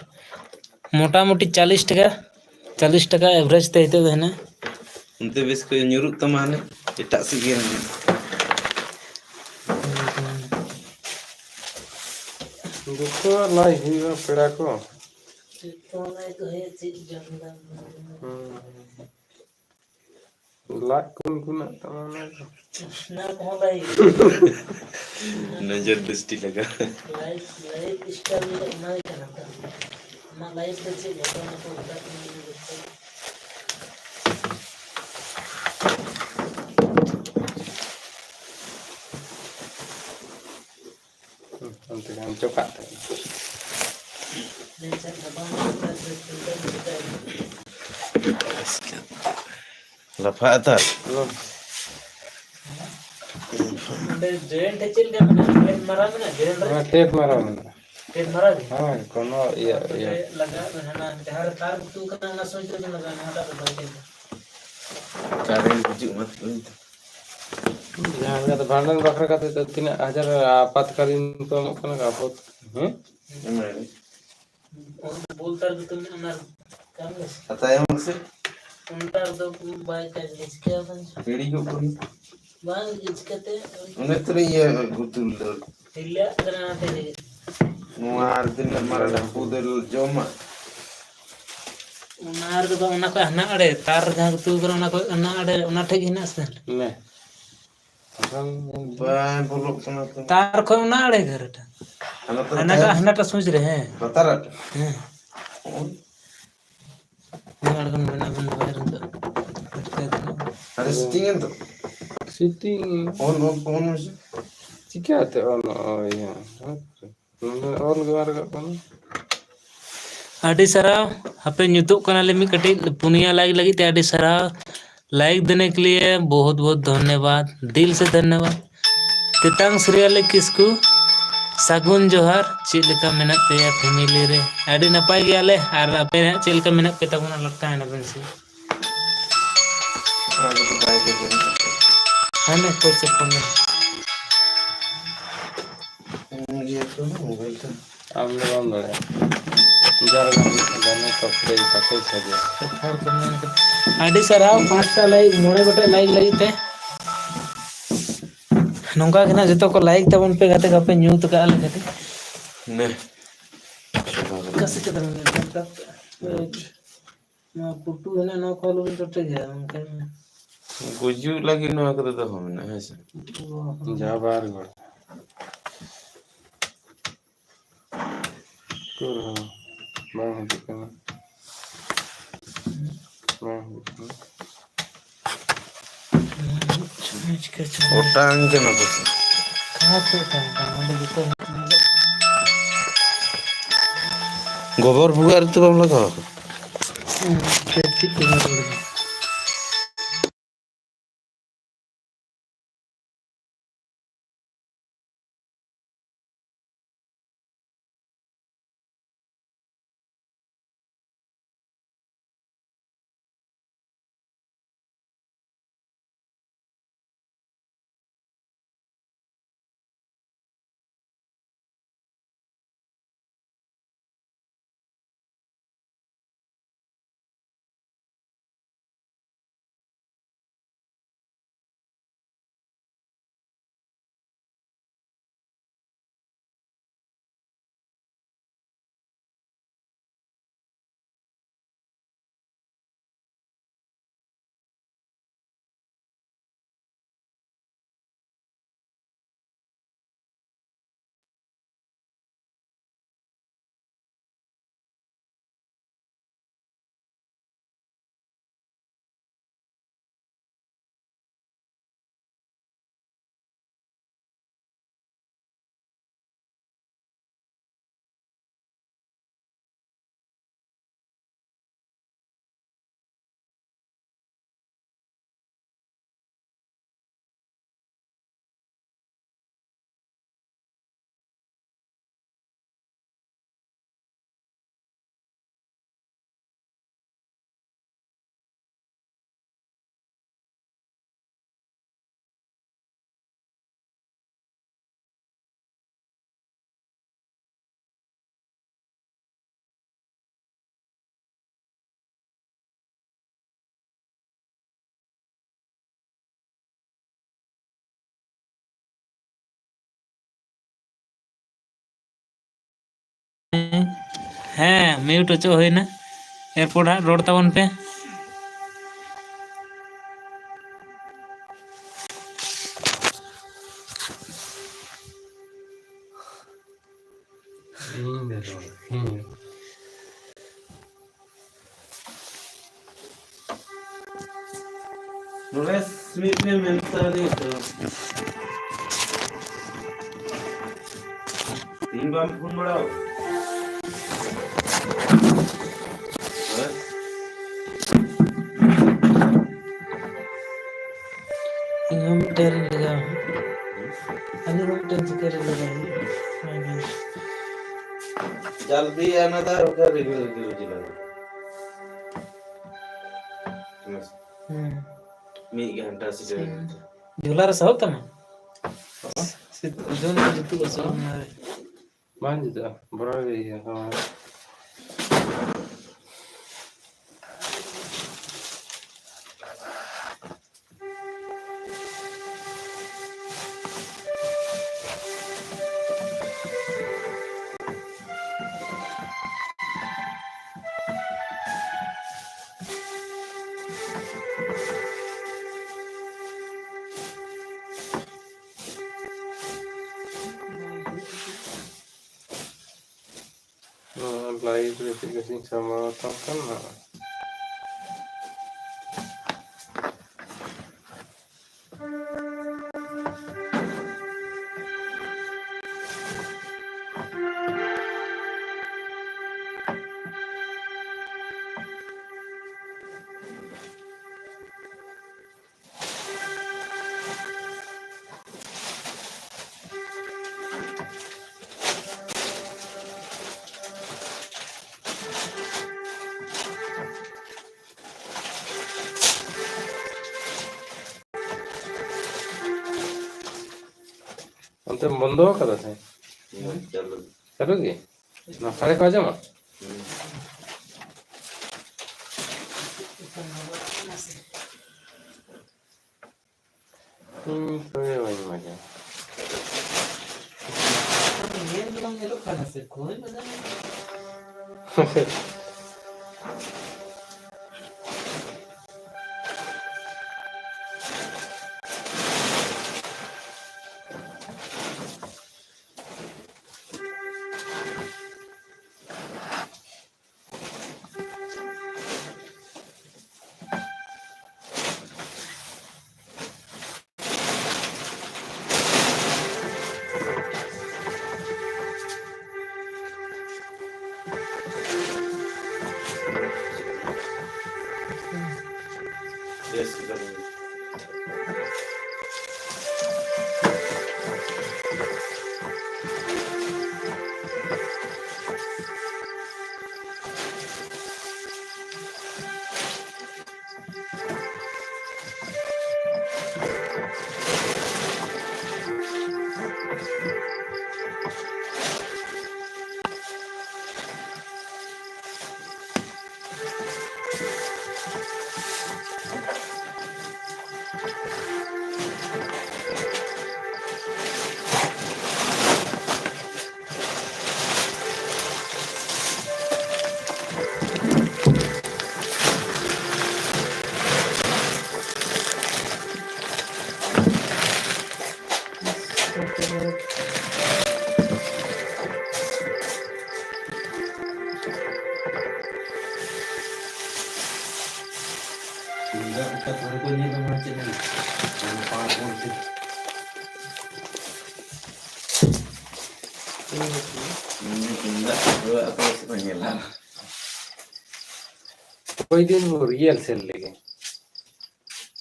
ᱢᱚᱴᱟᱢᱩᱴᱤ ᱪᱟᱞᱤᱥ ᱴᱟᱠᱟ, ᱪᱟᱞᱤᱥ ᱴᱟᱠᱟ ᱮᱵᱷᱟᱨᱮᱡᱽ ᱛᱮ ᱱᱤᱛᱚᱜ ᱫᱚ ᱦᱮᱱᱟᱜᱼᱟ᱾ ᱚᱱᱛᱮ ᱵᱮᱥ ᱠᱚ ᱧᱩᱨᱩᱜ ᱛᱟᱢᱟ ᱦᱟᱱᱮ ᱮᱴᱟᱜ ᱥᱮᱫ ᱜᱮ ᱦᱟᱱᱮ᱾ ᱡᱚᱛᱚᱣᱟᱜ ᱞᱟᱭ ᱦᱩᱭᱩᱜᱼᱟ ᱯᱮᱲᱟ ᱠᱚ᱾ ᱡᱚᱛᱚ ᱞᱟᱭ ᱠᱚ ᱦᱩᱭᱩᱜᱼᱟ, ᱪᱮᱫ ᱡᱚᱢ ᱫᱟᱢ? ᱦᱩᱸ᱾ ᱞᱟᱡ ᱠᱚ ᱩᱱᱠᱩᱱᱟᱜ ᱛᱟᱢᱟ ᱚᱱᱟ ᱠᱚ᱾ ᱚᱱᱟ ᱠᱚᱦᱚᱸ ᱞᱟᱭ ᱦᱩᱭᱩᱜᱼᱟ᱾ ᱱᱚᱡᱚᱨ ᱫᱨᱤᱥᱴᱤ ᱞᱟᱜᱟᱣ᱾ ᱞᱟᱭᱤᱯᱷ, ᱞᱟᱭᱤᱯᱷ ᱥᱴᱟᱭᱤᱞ ᱫᱚ ᱚᱱᱟ ᱜᱮ ᱠᱟᱱᱟ ᱛᱚ᱾ ᱟᱢᱟᱜ ᱞᱟᱭᱤᱯᱷ ᱫᱚ ᱪᱮᱫ ᱞᱮᱠᱟ? ᱚᱱᱟ ᱠᱚ ᱢᱮᱛᱟᱜ ᱠᱟᱱᱟ ᱡᱮ ᱪᱮᱫ? ᱦᱩᱸ, ᱚᱱᱛᱮ ᱜᱮ ᱟᱢ ᱪᱚᱠᱟᱜ ᱛᱟᱦᱮᱸᱫ᱾ ᱞᱟᱯᱷᱟᱜ ᱟᱛᱟᱨ᱾ ᱦᱩᱸ᱾ ᱚᱸᱰᱮ ᱡᱚᱭᱮᱱᱴ ᱪᱮᱫ ᱞᱮᱠᱟ ᱢᱮᱱᱟᱜᱼᱟ? ᱴᱮᱯ ᱢᱟᱨᱟᱣ ᱢᱮᱱᱟᱜᱼᱟ ᱡᱚᱭᱮᱱᱴ ᱨᱮ? ᱦᱮᱸ, ᱴᱮᱯ ᱢᱟᱨᱟᱣ ᱢᱮᱱᱟᱜᱼᱟ᱾ ᱴᱮᱯ ᱢᱟᱨᱟᱣ ᱜᱮ? ᱦᱮᱸ, ᱠᱳᱱᱳ ᱤᱭᱟᱹ, ᱟᱨ ᱛᱚᱵᱮ ᱤᱭᱟᱹ᱾ ᱞᱟᱜᱟᱜ ᱢᱮ ᱦᱟᱱᱟ ᱡᱟᱦᱟᱸ ᱨᱮ ᱛᱟᱨ ᱜᱩᱛᱩ ᱠᱟᱱᱟ, ᱚᱱᱟ ᱥᱩᱭᱤᱪ ᱨᱮᱜᱮ ᱞᱟᱜᱟᱣ ᱢᱮ, ᱦᱟᱱᱟᱴᱟᱜ ᱨᱮ ᱵᱟᱝ ᱪᱮᱧᱡᱚᱜᱼᱟ᱾ ᱠᱟᱨᱮᱱᱴ ᱦᱤᱡᱩᱜ ᱢᱟ ᱛᱚᱵᱮ ᱱᱤᱛᱚᱜ᱾ ᱡᱟᱦᱟᱸ ᱞᱮᱠᱟᱛᱮ ᱵᱷᱟᱸᱰᱟᱱ ᱵᱟᱠᱷᱨᱟ ᱠᱟᱛᱮ ᱫᱚ ᱛᱤᱱᱟᱹᱜ ᱦᱟᱡᱟᱨ ᱟᱯᱟᱛᱠᱟᱞᱤᱱ ᱠᱚ ᱮᱢᱚᱜ ᱠᱟᱱᱟ, ᱟᱯᱚᱛ-, ᱦᱮᱸ? ᱮᱢᱟᱭ ᱢᱮ᱾ ᱚᱱᱟ ᱵᱳᱞ ᱛᱟᱨ ᱜᱮᱛᱚ ᱢᱮᱱᱟᱜᱼᱟ, ᱚᱱᱟ ᱨᱮ ᱠᱟᱱ ᱜᱮ᱾ ᱟᱨ ᱛᱟᱭᱚᱢ ᱥᱮᱫ? ᱚᱱᱟ ᱨᱮᱫᱚ ᱵᱟᱭ ᱪᱟᱨᱡᱽ ᱜᱮ, ᱪᱤᱠᱟᱹ ᱵᱟᱝ? ᱦᱤᱲᱤᱧᱚᱜ ᱠᱟᱱᱟ᱾ ᱵᱟᱝ ᱜᱮ, ᱪᱤᱠᱟᱹᱛᱮ? ᱚᱱᱮ ᱛᱚ ᱤᱭᱟᱹ ᱜᱩᱛᱩᱞ ᱫᱚ᱾ ᱦᱤᱞᱟᱹᱜ ᱠᱟᱱᱟ ᱚᱱᱟᱛᱮ ᱜᱮ᱾ ᱱᱚᱣᱟ ᱟᱨ ᱛᱤᱱᱟᱹᱜ ᱢᱟᱨᱟᱝ ᱦᱟᱹᱠᱩ ᱫᱟᱹᱞ ᱡᱚᱢᱟ? ᱚᱱᱟ ᱨᱮᱫᱚ ᱵᱟᱝ, ᱚᱱᱟ ᱠᱷᱚᱡ ᱦᱟᱱᱟ ᱟᱲᱮ, ᱛᱟᱨ ᱡᱟᱦᱟᱸ ᱜᱩᱛᱩ ᱠᱟᱱᱟ, ᱚᱱᱟ ᱠᱷᱚᱡ ᱦᱟᱱᱟ ᱟᱲᱮ, ᱚᱱᱟ ᱴᱷᱮᱡ ᱜᱮ ᱦᱮᱱᱟᱜ ᱥᱮ? ᱞᱮ᱾ ᱵᱟᱝ ᱵᱚᱞᱚᱜ ᱠᱟᱱᱟ ᱛᱚ᱾ ᱛᱟᱨ ᱠᱷᱚᱡ ᱚᱱᱟ ᱟᱲᱮ ᱜᱮ ᱟᱨ ᱮᱴᱟᱜ᱾ ᱦᱟᱱᱟ ᱛᱚ ᱦᱟᱱᱟᱴᱟᱜ, ᱛᱟᱦᱮᱸ ᱦᱟᱱᱟᱴᱟᱜ ᱥᱩᱭᱤᱪ ᱨᱮ, ᱦᱮᱸ᱾ ᱞᱟᱛᱟᱨ ᱟᱜ᱾ ᱦᱮᱸ᱾ ᱚᱱ᱾ ᱱᱚᱣᱟ ᱟᱲᱜᱚᱱ ᱢᱮᱱᱟᱜ ᱵᱮᱱ ᱵᱟᱭᱨᱮ ᱱᱤᱛᱚᱜ᱾ ᱟᱪᱪᱷᱟ, ᱟᱪᱪᱷᱟ᱾ ᱟᱨᱮ ᱥᱤᱛᱤᱝ ᱮᱱ ᱫᱚ᱾ ᱥᱤᱛᱤᱝ᱾ ᱚᱱ, ᱚᱱ, ᱚᱱ ᱢᱮᱥᱮ᱾ ᱪᱤᱠᱟᱹᱛᱮ ᱚᱱ, ᱚ, ᱤᱭᱟᱹ, ᱦᱮᱸ? ᱱᱚᱰᱮ ᱚᱞ ᱜᱮ ᱵᱟᱝ ᱨᱟᱠᱟᱵ ᱠᱟᱱᱟ᱾ ᱟᱹᱰᱤ ᱥᱟᱨᱦᱟᱣ, ᱦᱟᱯᱮ ᱧᱩᱛᱩᱜ ᱠᱟᱱᱟᱞᱮ ᱢᱤᱫ ᱠᱟᱹᱴᱤᱡ, ᱯᱩᱱᱭᱟ like ᱞᱟᱹᱜᱤᱫ ᱛᱮ ᱟᱹᱰᱤ ᱥᱟᱨᱦᱟᱣ᱾ Like देने के लिए बहुत बहुत धन्यवाद, दिल से धन्यवाद। ᱛᱮᱛᱟᱝ ᱥᱨᱤᱭᱟᱞᱤ ᱠᱤᱥᱠᱩ, ᱥᱟᱹᱜᱩᱱ ᱡᱚᱦᱟᱨ, ᱪᱮᱫ ᱞᱮᱠᱟ ᱢᱮᱱᱟᱜ ᱯᱮᱭᱟ family ᱨᱮ? ᱟᱹᱰᱤ ᱱᱟᱯᱟᱭ ᱜᱮᱭᱟᱞᱮ, ᱟᱨ ᱟᱯᱮ ᱦᱟᱸᱜ ᱪᱮᱫ ᱞᱮᱠᱟ ᱢᱮᱱᱟᱜ ᱯᱮ ᱛᱟᱵᱚᱱᱟ ᱞᱟᱹᱭ ᱛᱟᱵᱚᱱ ᱯᱮ ᱥᱮ? ᱦᱟᱱᱮ ᱚᱠᱚᱭ ᱪᱮᱫ ᱠᱚ ᱢᱮᱱᱟ? ᱟᱢ ᱫᱚ ᱵᱟᱢ ᱵᱟᱲᱟᱭᱟ᱾ ᱡᱟᱨ ᱜᱟᱱ ᱫᱚᱢᱮ ᱛᱚᱯᱛᱮ ᱠᱟᱛᱮ ᱥᱟᱰᱮᱭᱟ᱾ ᱟᱹᱰᱤ ᱥᱟᱨᱦᱟᱣ, ᱯᱟᱸᱪᱴᱟ like, ᱢᱚᱬᱮ ᱜᱚᱴᱮᱡ like ᱞᱟᱹᱜᱤᱫ ᱛᱮ᱾ ᱱᱚᱝᱠᱟ ᱜᱮ ᱱᱟᱜ ᱡᱚᱛᱚ ᱠᱚ like ᱛᱟᱵᱚᱱ ᱯᱮ, ᱜᱟᱛᱮ ᱠᱚᱯᱮ ᱧᱩᱛ ᱠᱟᱜᱼᱟ ᱞᱮ ᱠᱟᱹᱴᱤᱡ᱾ ᱱᱮ᱾ ᱚᱠᱟ ᱥᱮᱫ ᱪᱟᱞᱟᱜ ᱢᱮ? ᱱᱚᱣᱟ ᱠᱩᱴᱩ ᱦᱮᱱᱟᱜ, ᱱᱚᱣᱟ ᱠᱚ ᱟᱞᱚᱵᱤᱱ ᱪᱚᱴᱮᱡᱟ, ᱵᱟᱝᱠᱷᱟᱱ ᱜᱩᱡᱩᱜ ᱞᱟᱹᱜᱤᱫ ᱱᱚᱣᱟ ᱠᱚᱫᱚ ᱫᱚᱦᱚ ᱢᱮᱱᱟᱜᱼᱟ, ᱦᱮᱸ ᱥᱮ? ᱚ, ᱦᱚᱸ᱾ ᱡᱟ ᱵᱟᱨ ᱜᱚᱲ᱾ ᱩᱠᱩᱨ ᱦᱚᱸ ᱵᱟᱝ ᱦᱤᱡᱩᱜ ᱠᱟᱱᱟ᱾ ᱵᱟᱝ ᱦᱤᱡᱩᱜ ᱠᱟᱱᱟ᱾ ᱪᱤᱠᱟᱹ ᱪᱚ᱾ ᱚᱴᱟᱝ ᱠᱟᱱᱟ ᱯᱟᱥᱮ᱾ ᱚᱠᱟ ᱛᱮ ᱚᱴᱟᱝ ᱠᱟᱱᱟ? ᱚᱸᱰᱮ ᱡᱚᱛᱚ ᱦᱮᱱᱟᱜ ᱠᱟᱱᱟ᱾ ᱜᱚᱵᱚᱨ ᱵᱷᱩᱜᱟᱹᱜ ᱨᱮᱛᱚ ᱵᱟᱢ ᱞᱟᱜᱟᱣ ᱠᱟᱫᱟ? ᱦᱩᱸ, ᱪᱮᱫ ᱪᱮᱫ ᱠᱚ ᱧᱮᱞ ᱵᱟᱲᱟᱭᱟ? ᱦᱮᱸ, ᱢᱤᱭᱩᱴ ᱚᱪᱚᱜ ᱦᱩᱭᱱᱟ᱾ ᱮᱨᱯᱚᱨ ᱦᱟᱸᱜ ᱨᱚᱲ ᱛᱟᱵᱚᱱ ᱯᱮ᱾ ᱤᱧ ᱫᱚ ᱨᱚᱲ, ᱦᱮᱸ᱾ ᱱᱚᱰᱮ ᱢᱤᱫ ᱴᱮᱱ ᱢᱮᱱ ᱥᱟᱹᱨᱤ ᱫᱚ᱾ ᱛᱤᱦᱤᱧ ᱵᱟᱢ ᱯᱷᱳᱱ ᱵᱟᱲᱟᱣ? ᱦᱮᱸ? ᱤᱧ ᱦᱚᱸ ᱢᱤᱫᱴᱮᱱ ᱨᱤᱧ ᱞᱟᱜᱟᱣᱟ᱾ ᱟᱹᱞᱤᱧ ᱦᱚᱸ ᱢᱤᱫᱴᱮᱱ ᱪᱤᱠᱟᱹ ᱨᱮ ᱞᱟᱜᱟᱣ ᱦᱩᱭᱩᱜᱼᱟ? ᱡᱟᱞᱫᱤ ᱟᱱᱟᱫᱟᱨ ᱚᱠᱟ ᱨᱤᱜᱩᱞᱟᱨ ᱨᱤᱜᱩᱞᱟᱨ ᱡᱤᱞᱟ ᱨᱮ᱾ ᱦᱩᱸ᱾ ᱢᱤᱫ ᱜᱷᱚᱱᱴᱟ ᱥᱮᱴᱮᱨ᱾ ᱡᱷᱚᱞᱟ ᱨᱮ ᱥᱟᱦᱚᱵ ᱛᱟᱢᱟ? ᱦᱚᱸ᱾ ᱥᱤᱛ-, ᱡᱚᱢ ᱠᱚ ᱡᱩᱛᱩᱜᱼᱟ ᱥᱮ ᱵᱟᱝ ᱚᱱᱟ ᱨᱮ? ᱵᱟᱝ ᱡᱩᱛᱩᱜᱼᱟ, ᱵᱚᱨᱚᱝ ᱤᱭᱟᱹ, ᱦᱚᱸ᱾ ᱱᱚᱣᱟ ᱞᱟᱭᱤᱵᱷ ᱨᱮ ᱪᱮᱫ ᱞᱮᱠᱟ ᱪᱚᱧ ᱥᱟᱢᱵᱟᱣ ᱛᱟᱢ ᱠᱟᱱᱟ᱾ ᱚᱱᱛᱮᱢ ᱵᱚᱱᱫᱚ ᱟᱠᱟᱫᱟ ᱥᱮ? ᱦᱩᱸ, ᱪᱟᱹᱞᱩ᱾ ᱪᱟᱹᱞᱩ ᱜᱮ? ᱱᱚᱣᱟ ᱥᱟᱰᱮ ᱠᱚ ᱟᱸᱡᱚᱢᱟ? ᱦᱩᱸ᱾ ᱤᱧ ᱛᱚᱵᱮ ᱵᱟᱹᱧ ᱵᱟᱡᱟᱣᱟ᱾ ᱧᱮᱞ ᱫᱚ ᱵᱟᱝ ᱧᱮᱞᱚᱜ ᱠᱟᱱᱟ ᱥᱮ, ᱚᱠᱚᱭ ᱵᱟᱡᱟᱣ? ᱛᱩᱢᱫᱟᱜ ᱠᱚ ᱛᱷᱚᱲᱟ ᱠᱚ ᱧᱮᱞ ᱧᱟᱢᱟ ᱪᱮᱫ ᱞᱮᱠᱟ? ᱯᱟᱲ ᱯᱟᱲ ᱛᱮ᱾ ᱛᱩᱢᱫᱟᱜ ᱠᱚ ᱟᱠᱚ ᱥᱮᱫ ᱠᱚ ᱧᱮᱞᱟ᱾ ᱚᱠᱚᱭ ᱫᱤᱱ ᱵᱚ rehearsal ᱞᱮᱜᱮ?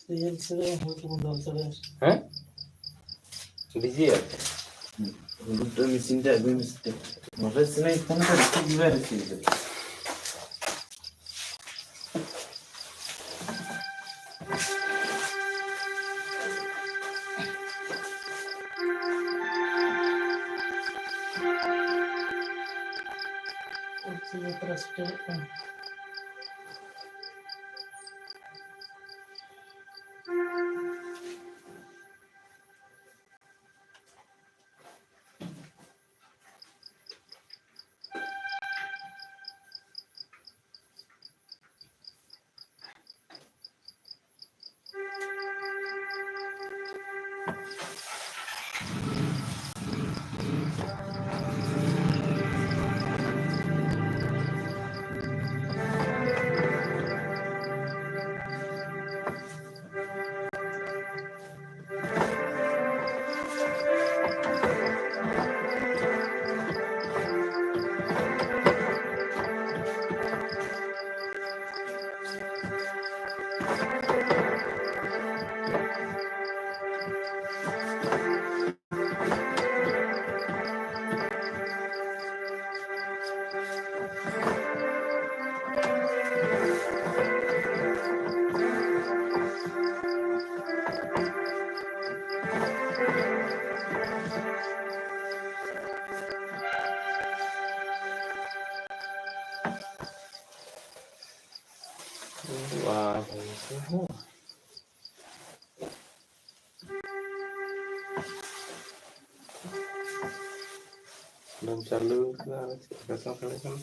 Rehearsal ᱦᱩᱭ ᱛᱟᱵᱚᱱ ᱫᱚ ᱛᱚᱵᱮ᱾ ᱦᱮᱸ? ᱰᱤᱡᱮ ᱟᱨ ᱪᱮᱫ? ᱦᱩᱲᱩ ᱫᱚ ᱢᱮᱥᱤᱱ ᱨᱮ ᱟᱹᱜᱩᱭ ᱢᱮᱥᱮ᱾ ᱱᱚᱰᱮ ᱥᱤᱞᱟᱹᱭ ᱠᱷᱟᱱ ᱫᱚ ᱨᱤᱥᱤᱵᱷ ᱜᱮ ᱵᱟᱭ ᱨᱤᱥᱤᱵᱷ ᱫᱟ᱾ ᱟᱪᱪᱷᱟ, ᱱᱤᱛ ᱨᱮ ᱥᱮᱴᱮᱨᱚᱜ ᱠᱟᱱᱟ᱾ ᱵᱟᱝ ᱪᱟᱹᱞᱩ ᱠᱟᱱᱟ, ᱟᱨ ᱪᱮᱫ ᱞᱮᱠᱟ ᱪᱚᱝ ᱥᱟᱰᱮ ᱠᱟᱱᱟ?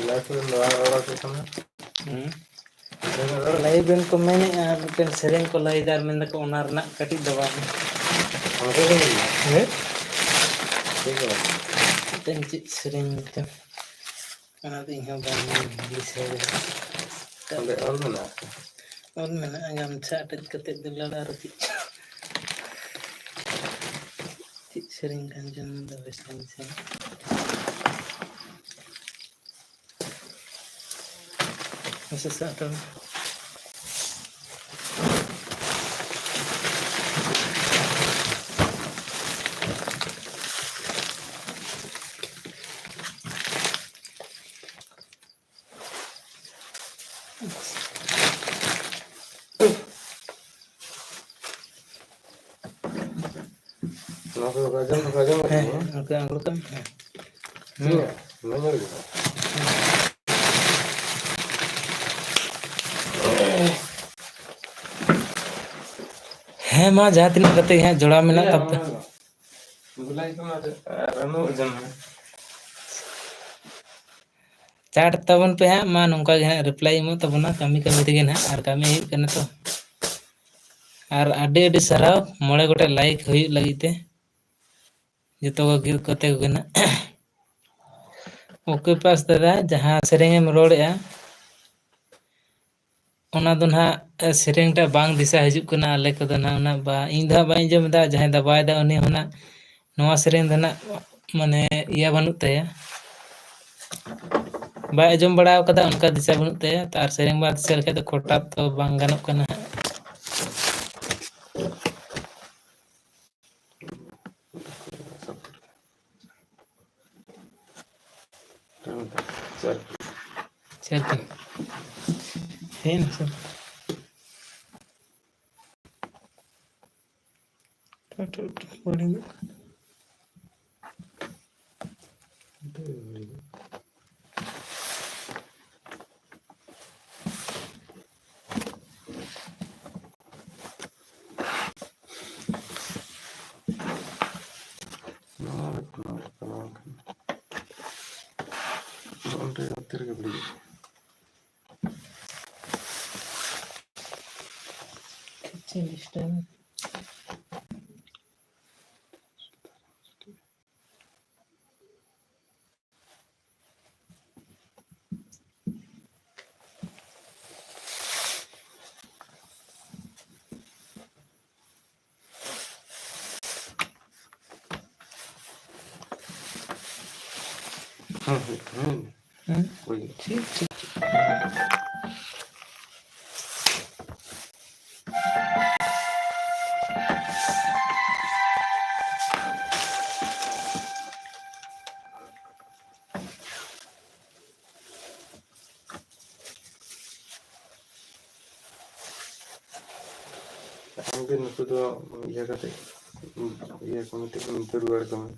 ᱡᱟᱦᱟᱸ ᱠᱚᱨᱮ ᱱᱚᱣᱟ ᱨᱚᱲ ᱟᱠᱚ ᱠᱟᱱᱟ᱾ ᱦᱩᱸ᱾ ᱞᱟᱭᱤᱵ ᱨᱮᱱ ᱠᱚ ᱢᱮᱱᱮᱫᱼᱟ, ᱢᱤᱫᱴᱮᱱ ᱥᱮᱨᱮᱧ ᱠᱚ ᱞᱟᱹᱭᱫᱟ, ᱢᱮᱱ ᱫᱟᱠᱚ ᱚᱱᱟ ᱨᱮᱱᱟᱜ ᱠᱟᱹᱴᱤᱡ ᱫᱚ ᱵᱟᱝ᱾ ᱚᱱᱠᱟ ᱜᱮ ᱢᱮᱱᱟᱜᱼᱟ᱾ ᱦᱮᱸ? ᱴᱷᱤᱠ ᱜᱮᱭᱟ᱾ ᱢᱤᱫᱴᱮᱱ ᱪᱮᱫ ᱥᱮᱨᱮᱧ ᱢᱤᱫᱴᱮᱱ, ᱚᱱᱟ ᱫᱚ ᱤᱧ ᱦᱚᱸ ᱵᱟᱝ ᱫᱤᱥᱟᱹᱭᱮᱫᱟ᱾ ᱚᱸᱰᱮ ᱚᱞ ᱢᱮᱱᱟᱜᱼᱟ᱾ ᱚᱞ ᱢᱮᱱᱟᱜᱼᱟ, ᱜᱟᱢᱪᱷᱟ ᱟᱴᱮᱫ ᱠᱟᱛᱮᱫ ᱫᱩᱞᱟᱹᱲ ᱟᱨ ᱪᱮᱫ, ᱪᱮᱫ ᱥᱮᱨᱮᱧ ᱠᱟᱱ ᱪᱚᱝ, ᱚᱱᱟ ᱫᱚ ᱵᱮᱥ ᱵᱟᱹᱧ ᱫᱤᱥᱟᱹᱭᱮᱫᱟ᱾ ᱢᱟᱥᱮ ᱥᱟᱵ ᱛᱟᱵᱚᱱ᱾ ᱱᱚᱣᱟ ᱠᱚᱫᱚ ᱠᱚ ᱟᱸᱡᱚᱢ ᱫᱚᱠᱚ ᱟᱸᱡᱚᱢ ᱦᱮᱸ, ᱠᱟᱫᱟ᱾ ᱦᱮᱸ, ᱚᱱᱠᱟ ᱟᱸᱡᱚᱢ ᱠᱟᱱᱟ, ᱦᱮᱸ᱾ ᱦᱮᱸ, ᱦᱮᱸ᱾ ᱵᱟᱹᱧ ᱧᱮᱞ ᱠᱮᱫᱟ᱾ ᱦᱮᱸ, ᱢᱟ ᱡᱟᱦᱟᱸ ᱛᱤᱱᱟᱹᱜ ᱠᱟᱛᱮ ᱜᱮ ᱦᱟᱸᱜ ᱡᱚᱲᱟᱣ ᱢᱮᱱᱟᱜ ᱦᱮᱸ, ᱛᱟᱯᱮ᱾ ᱚᱱᱟ ᱫᱚ᱾ ᱵᱩᱞᱟᱭ ᱠᱚᱢᱟ ᱟᱨ ᱟᱹᱱᱩ ᱳᱡᱚᱱ ᱢᱮ᱾ ᱪᱟᱴ ᱛᱟᱵᱚᱱ ᱯᱮ ᱦᱟᱸᱜ, ᱢᱟ ᱱᱚᱝᱠᱟ ᱜᱮ ᱦᱟᱸᱜ reply ᱮᱢᱚᱜ ᱛᱟᱵᱚᱱᱟ, ᱠᱟᱹᱢᱤ ᱠᱟᱹᱢᱤ ᱛᱮᱜᱮ ᱱᱟᱦᱟᱜ, ᱟᱨ ᱠᱟᱹᱢᱤ ᱦᱩᱭᱩᱜ ᱠᱟᱱᱟ ᱛᱚ᱾ ᱟᱨ ᱟᱹᱰᱤ ᱟᱹᱰᱤ ᱥᱟᱨᱦᱟᱣ ᱢᱚᱬᱮ ᱜᱚᱴᱮᱡ like ᱦᱩᱭᱩᱜ ᱞᱟᱹᱜᱤᱫ ᱛᱮ, ᱡᱚᱛᱚ ᱠᱚᱜᱮ ᱠᱚᱛᱮ ᱠᱚᱜᱮ ᱱᱟᱦᱟᱜ᱾ ᱳᱠᱮ ᱯᱟᱥ ᱫᱟᱫᱟ, ᱡᱟᱦᱟᱸ ᱥᱮᱨᱮᱧ ᱮᱢ ᱨᱚᱲᱮᱜᱼᱟ, ᱚᱱᱟ ᱫᱚ ᱱᱟᱦᱟᱜ, ᱮ, ᱥᱮᱨᱮᱧ ᱴᱟᱜ ᱵᱟᱝ ᱫᱤᱥᱟᱹ ᱦᱤᱡᱩᱜ ᱠᱟᱱᱟ ᱟᱞᱮ ᱠᱚᱫᱚ ᱱᱟᱦᱟᱜ, ᱩᱱᱟᱹᱜ ᱵᱟ-, ᱤᱧ ᱫᱚ ᱦᱟᱸᱜ ᱵᱟᱹᱧ ᱟᱸᱡᱚᱢ ᱮᱫᱟ, ᱡᱟᱦᱟᱸᱭ ᱫᱟᱵᱟᱭᱮᱫᱟ ᱩᱱᱤ ᱦᱚᱸ ᱱᱟᱦᱟᱜ ᱱᱚᱣᱟ ᱥᱮᱨᱮᱧ ᱫᱚ ᱱᱟᱦᱟᱜ, ᱢᱟᱱᱮ, ᱤᱭᱟᱹ ᱵᱟᱹᱱᱩᱜ ᱛᱟᱭᱟ, ᱵᱟᱭ ᱟᱸᱡᱚᱢ ᱵᱟᱲᱟ ᱟᱠᱟᱫᱟ, ᱚᱱᱠᱟ ᱫᱤᱥᱟᱹ ᱵᱟᱹᱱᱩᱜ ᱛᱟᱭᱟ᱾ ᱛᱚ, ᱟᱨ ᱥᱮᱨᱮᱧ ᱵᱟᱝ ᱫᱤᱥᱟᱹ ᱞᱮᱠᱷᱟᱡ ᱫᱚ ᱠᱷᱚᱴᱟ ᱛᱚ ᱵᱟᱝ ᱜᱟᱱᱚᱜ ᱠᱟᱱᱟ ᱦᱟᱸᱜ᱾ ᱪᱟᱨ ᱫᱤᱱ᱾ ᱦᱮᱡ ᱮᱱᱟ ᱥᱮ? ᱱᱚᱣᱟ ᱫᱚ ᱵᱟᱝ ᱠᱟᱱᱟ᱾ ᱱᱚᱜᱼᱚ ᱱᱚᱛᱮ ᱨᱮᱜᱮ ᱵᱟᱹᱲᱤᱡ᱾ ᱪᱮᱫ ᱰᱤᱥᱴᱟᱨᱵ? ᱦᱩᱸ, ᱦᱩᱸ, ᱦᱩᱸ᱾ ᱦᱩᱸ? ᱦᱩᱭ᱾ ᱴᱷᱤᱠ, ᱴᱷᱤᱠ, ᱴᱷᱤᱠ᱾ ᱟᱢᱜᱮ ᱱᱩᱠᱩ ᱫᱚ ᱤᱭᱟᱹ ᱠᱟᱛᱮ, ᱤᱭᱟᱹ ᱠᱚ ᱢᱤᱫᱴᱮᱡ ᱠᱚ ᱢᱤᱫ ᱨᱩᱣᱟᱹᱲ ᱠᱚᱢᱮ᱾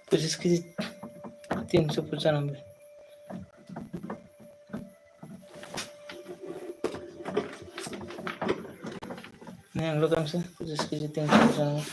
ᱯᱚᱸᱪᱤᱥ ᱠᱮᱡᱤ ᱛᱤᱱᱥᱚ ᱯᱚᱸᱪᱟᱱᱚᱵᱵᱳᱭ᱾ ᱱᱤᱭᱟᱹ ᱟᱬᱜᱚ ᱛᱟᱢ ᱥᱮ, ᱯᱚᱸᱪᱤᱥ ᱠᱮᱡᱤ ᱛᱤᱱᱥᱚ ᱯᱚᱸᱪᱟᱱᱚᱵᱵᱳᱭ᱾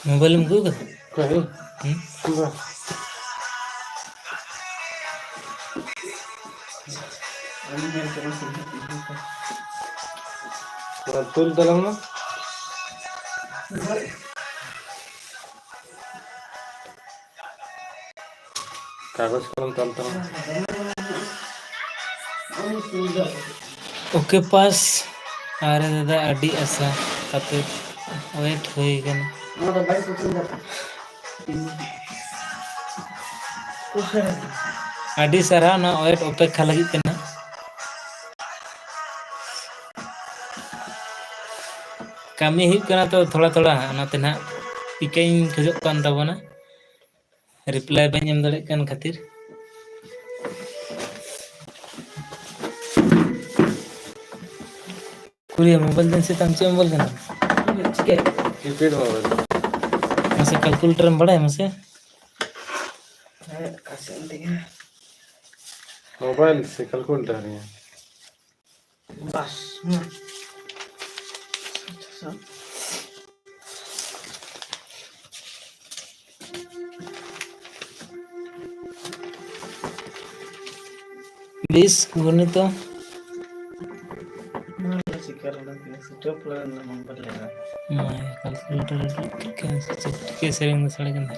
ᱢᱳᱵᱟᱭᱤᱞ ᱮᱢ ᱟᱹᱜᱩ ᱠᱟᱫᱟ? ᱚᱠᱚᱭ? ᱦᱩᱸ? ᱵᱟ᱾ ᱛᱩᱞ ᱛᱟᱞᱟᱝ ᱢᱮ᱾ ᱠᱟᱜᱚᱡᱽ ᱠᱚᱞᱚᱢ ᱛᱚᱞ ᱛᱟᱢᱟ᱾ ᱳᱠᱮ ᱯᱟᱥ᱾ ᱟᱨᱮ ᱫᱟᱫᱟ, ᱟᱹᱰᱤ ᱟᱥᱟ ᱠᱟᱛᱮ ᱣᱮᱴ ᱦᱩᱭ ᱠᱟᱱᱟ᱾ ᱟᱹᱰᱤ ᱥᱟᱨᱦᱟᱣ ᱱᱚᱣᱟ ᱣᱮᱴ ᱚᱯᱮᱠᱠᱷᱟ ᱞᱟᱹᱜᱤᱫ ᱛᱮ ᱱᱟᱜ᱾ ᱠᱟᱹᱢᱤ ᱦᱩᱭᱩᱜ ᱠᱟᱱᱟ ᱛᱚ ᱛᱷᱚᱲᱟ ᱛᱷᱚᱲᱟ, ᱚᱱᱟᱛᱮ ᱱᱟᱜ ᱤᱠᱟᱹᱧ ᱠᱷᱚᱡᱚᱜ ᱠᱟᱱ ᱛᱟᱵᱚᱱᱟ᱾ ᱨᱤᱯᱞᱟᱭ ᱵᱟᱹᱧ ᱮᱢ ᱫᱟᱲᱮᱭᱟᱜ ᱠᱟᱱ ᱠᱷᱟᱹᱛᱤᱨ᱾ ᱠᱩᱲᱤᱭᱟ ᱢᱳᱵᱟᱭᱤᱞ ᱫᱮᱱ ᱥᱮ ᱛᱟᱢ, ᱪᱮᱫ ᱢᱳᱵᱟᱭᱤᱞ ᱠᱟᱱᱟ? ᱪᱤᱠᱟᱹ? Keypad mobile. ᱢᱟᱥᱮ ᱠᱟᱞᱠᱩᱞᱮᱴᱟᱨ ᱮᱢ ᱵᱟᱲᱟᱭᱟ ᱢᱟᱥᱮ? ᱦᱮᱸ, ᱚᱠᱟ ᱥᱮᱫ ᱮᱢ ᱛᱤᱧᱟ? ᱢᱳᱵᱟᱭᱤᱞ ᱥᱮ ᱠᱟᱞᱠᱩᱞᱮᱴᱟᱨ ᱨᱮᱭᱟᱜ? ᱵᱟᱥ, ᱦᱩᱸ᱾ ᱵᱤᱥ ᱜᱩᱱᱤᱛᱚ ᱱᱚᱣᱟ ᱫᱚ ᱪᱤᱠᱟᱹ ᱞᱮᱱᱟ? ᱛᱤᱱᱟᱹᱜ ᱥᱤᱴᱟᱹ ᱯᱩᱨᱟᱹ ᱱᱚᱢᱵᱚᱨ ᱞᱮᱱᱟ? ᱱᱚᱣᱟ ᱠᱟᱞᱠᱩᱞᱮᱴᱟᱨ ᱨᱮ ᱴᱷᱤᱠᱟᱹ ᱥᱮᱨᱮᱧ ᱫᱚ ᱥᱟᱰᱮ ᱠᱟᱱᱟ᱾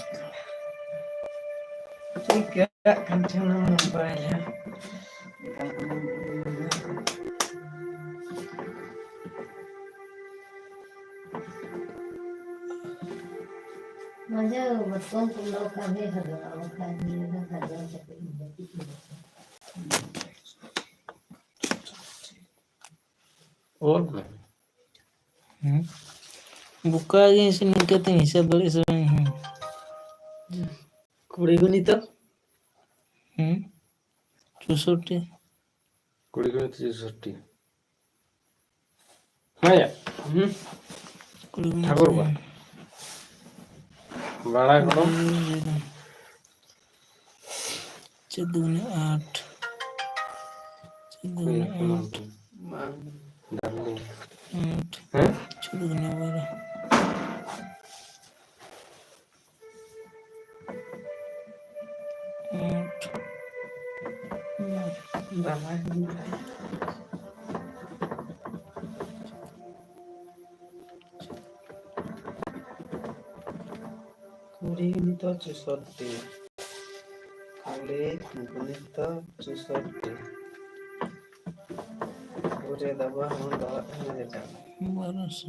ᱴᱷᱤᱠ ᱜᱮᱭᱟ, ᱠᱟᱱ ᱪᱚᱝ ᱱᱚᱢᱵᱚᱨ ᱞᱮᱱᱟ᱾ ᱢᱟᱡᱟ ᱵᱟᱛᱚᱱ ᱠᱚ ᱞᱚ ᱠᱟᱵᱮ ᱦᱟᱫᱚ ᱟᱵᱚ ᱠᱟᱱ ᱱᱤᱭᱟᱹ ᱫᱚ ᱦᱟᱫᱚ ᱪᱟᱠᱩ ᱤᱧ ᱫᱚ ᱠᱤᱪᱷᱩ᱾ ᱚᱞ ᱢᱮ᱾ ᱦᱩᱸ? ᱵᱚᱠᱟ ᱜᱮ ᱥᱮ ᱱᱤᱝᱠᱟᱹ ᱛᱮᱧ ᱦᱤᱥᱟᱹᱵ ᱫᱟᱲᱮᱭᱟᱜ ᱥᱮ ᱵᱟᱝ? ᱦᱩᱸ᱾ ᱠᱩᱲᱤ ᱜᱩᱱᱤᱛᱚ? ᱦᱩᱸ? ᱪᱳᱥᱳᱴᱴᱤ᱾ ᱠᱩᱲᱤ ᱜᱩᱱᱤᱛᱚ ᱪᱳᱥᱳᱴᱴᱤ᱾ ᱦᱮᱸ ᱭᱟ᱾ ᱦᱩᱸ᱾ ᱠᱩᱲᱤ ᱜᱩᱱᱤᱛᱚ ᱴᱷᱟᱹᱠᱩᱨ ᱵᱟ᱾ ᱵᱟᱲᱟᱭ ᱠᱚᱫᱚ᱾ ᱪᱮᱫ ᱫᱩᱜᱩᱱᱮ ᱟᱴ, ᱪᱮᱫ ᱫᱩᱜᱩᱱᱮ ᱟᱴ, ᱰᱟᱨᱞᱤᱝ᱾ ᱟᱴ, ᱦᱮᱸ? ᱪᱮᱫ ᱫᱩᱜᱩᱱᱮ ᱵᱟᱨᱚ, ᱟᱴ, ᱵᱟᱵᱟ᱾ ᱠᱩᱲᱤ ᱜᱩᱱᱤᱛᱚ ᱪᱳᱥᱳᱴᱴᱤ᱾ ᱠᱩᱲᱤ ᱜᱩᱱᱤᱛᱚ ᱪᱳᱥᱳᱴᱴᱤ᱾ ᱯᱩᱨᱮ ᱫᱟᱵᱟ ᱦᱚᱸ ᱫᱟᱵᱟ ᱛᱟᱦᱮᱱᱟ ᱡᱮᱴᱟ᱾ ᱵᱟᱨᱚᱥᱚ᱾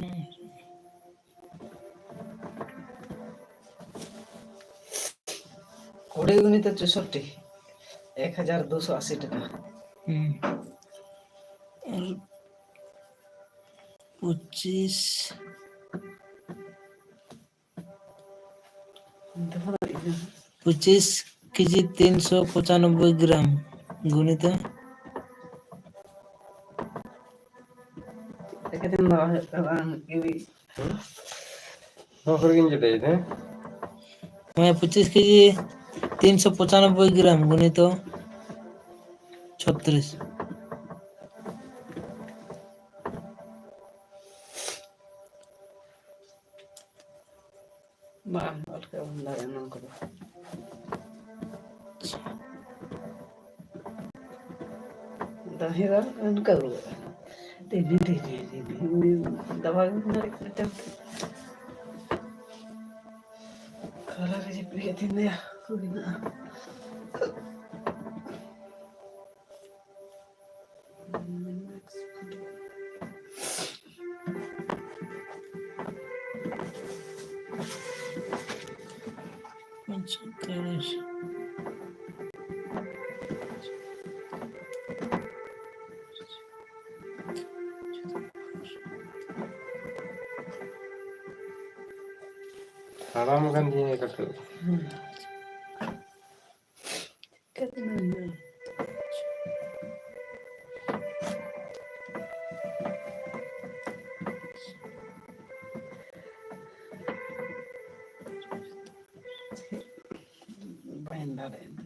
ᱠᱩᱲᱤ ᱜᱩᱱᱤᱛᱚ ᱪᱳᱥᱳᱴᱴᱤ, ᱮᱠ ᱦᱟᱡᱟᱨ ᱫᱩᱥᱚ ᱟᱥᱤ ᱴᱟᱠᱟ᱾ ᱦᱩᱸ᱾ ᱟᱨ ᱯᱚᱸᱪᱤᱥ᱾ ᱯᱚᱸᱪᱤᱥ ᱠᱮᱡᱤ ᱛᱤᱱᱥᱚ ᱯᱚᱸᱪᱟᱱᱚᱵᱵᱳᱭ ᱜᱨᱟᱢ ᱜᱩᱱᱤᱛᱚ᱾ ᱮᱠᱮᱱ ᱫᱚ ᱦᱩᱭᱩᱜ ᱠᱟᱱᱟ ᱢᱤᱫ ᱠᱮᱡᱤ᱾ ᱱᱚᱣᱟ ᱠᱚᱨᱮ ᱜᱤᱧ ᱡᱚᱴᱮᱫ ᱮᱫᱟ᱾ ᱦᱮᱸ, ᱯᱚᱸᱪᱤᱥ ᱠᱮᱡᱤ ᱛᱤᱱᱥᱚ ᱯᱚᱸᱪᱟᱱᱚᱵᱵᱳᱭ ᱜᱨᱟᱢ ᱜᱩᱱᱤᱛᱚ ᱪᱷᱚᱛᱨᱤᱥ᱾ ᱵᱟᱝ, ᱚᱞ ᱠᱟᱜ ᱵᱟᱢ ᱫᱟᱲᱮᱭᱟᱜᱼᱟ ᱱᱚᱣᱟ ᱠᱚᱫᱚ᱾ ᱛᱟᱦᱮᱸ ᱫᱚ ᱚᱱᱠᱟ ᱜᱮ᱾ ᱫᱤᱱ ᱫᱤᱱ ᱫᱤᱱ ᱫᱤᱱ ᱫᱤᱱ ᱩᱱᱤ ᱫᱟᱵᱟ ᱜᱮ ᱢᱮᱱᱟᱜ ᱠᱟᱱᱟ ᱪᱟᱞ ᱛᱮ᱾ ᱠᱷᱟᱨᱟ ᱜᱮ ᱡᱟᱹᱯᱤᱫ ᱠᱮᱫ ᱛᱤᱧ ᱫᱚᱭᱟ᱾ ᱦᱩᱭᱱᱟ᱾ ᱟᱪᱪᱷᱟ, ᱛᱤᱨᱤᱥ᱾ ᱦᱟᱲᱟᱢ ᱟᱠᱟᱱ ᱜᱤᱭᱟᱹᱧ ᱠᱟᱹᱴᱤᱡ᱾ ᱪᱤᱠᱟᱹᱛᱮ ᱱᱩᱱᱟᱹᱜ? ᱵᱟᱹᱧ ᱫᱟᱲᱮᱭᱟᱜᱼᱟ᱾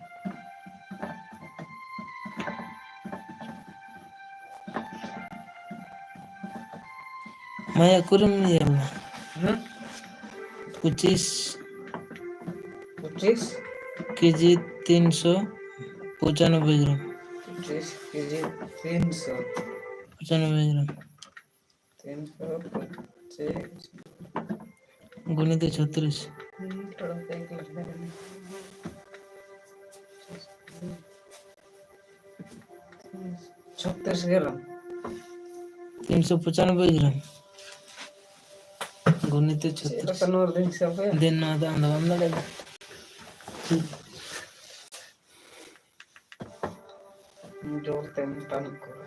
ᱢᱟᱭᱟ, ᱚᱠᱟᱨᱮᱢ ᱤᱭᱟᱹ ᱞᱮᱱᱟ? ᱦᱩᱸ? ᱯᱚᱸᱪᱤᱥ᱾ ᱯᱚᱸᱪᱤᱥ? ᱠᱮᱡᱤ ᱛᱤᱱᱥᱚ ᱯᱚᱸᱪᱟᱱᱚᱵᱵᱳᱭ ᱜᱨᱟᱢ᱾ ᱯᱚᱸᱪᱤᱥ ᱠᱮᱡᱤ ᱛᱤᱱᱥᱚ᱾ ᱯᱚᱸᱪᱟᱱᱚᱵᱵᱳᱭ ᱜᱨᱟᱢ᱾ ᱛᱤᱱᱥᱚ ᱯᱚᱸᱪᱤᱥ᱾ ᱜᱩᱱᱤᱛᱮ ᱪᱷᱚᱛᱨᱤᱥ᱾ ᱪᱷᱚᱛᱨᱤᱥ ᱜᱨᱟᱢ᱾ ᱛᱤᱱᱥᱚ ᱯᱚᱸᱪᱟᱱᱚᱵᱵᱳᱭ ᱜᱨᱟᱢ᱾ ᱜᱩᱱᱤᱛᱮ ᱪᱮᱫ ᱪᱷᱚᱛᱨᱤᱥ᱾ ᱞᱮᱠᱟ ᱱᱚᱣᱟ ᱨᱮᱫᱚᱧ ᱦᱤᱥᱟᱹᱵ ᱠᱮᱫᱟ? ᱫᱮᱱ ᱱᱚᱣᱟ ᱫᱚ ᱟᱢ ᱫᱚ ᱵᱟᱢ ᱫᱟᱲᱮᱭᱟᱜᱼᱟ᱾ ᱡᱳᱨ ᱛᱮᱢ ᱴᱟᱱ ᱠᱚᱣᱟ᱾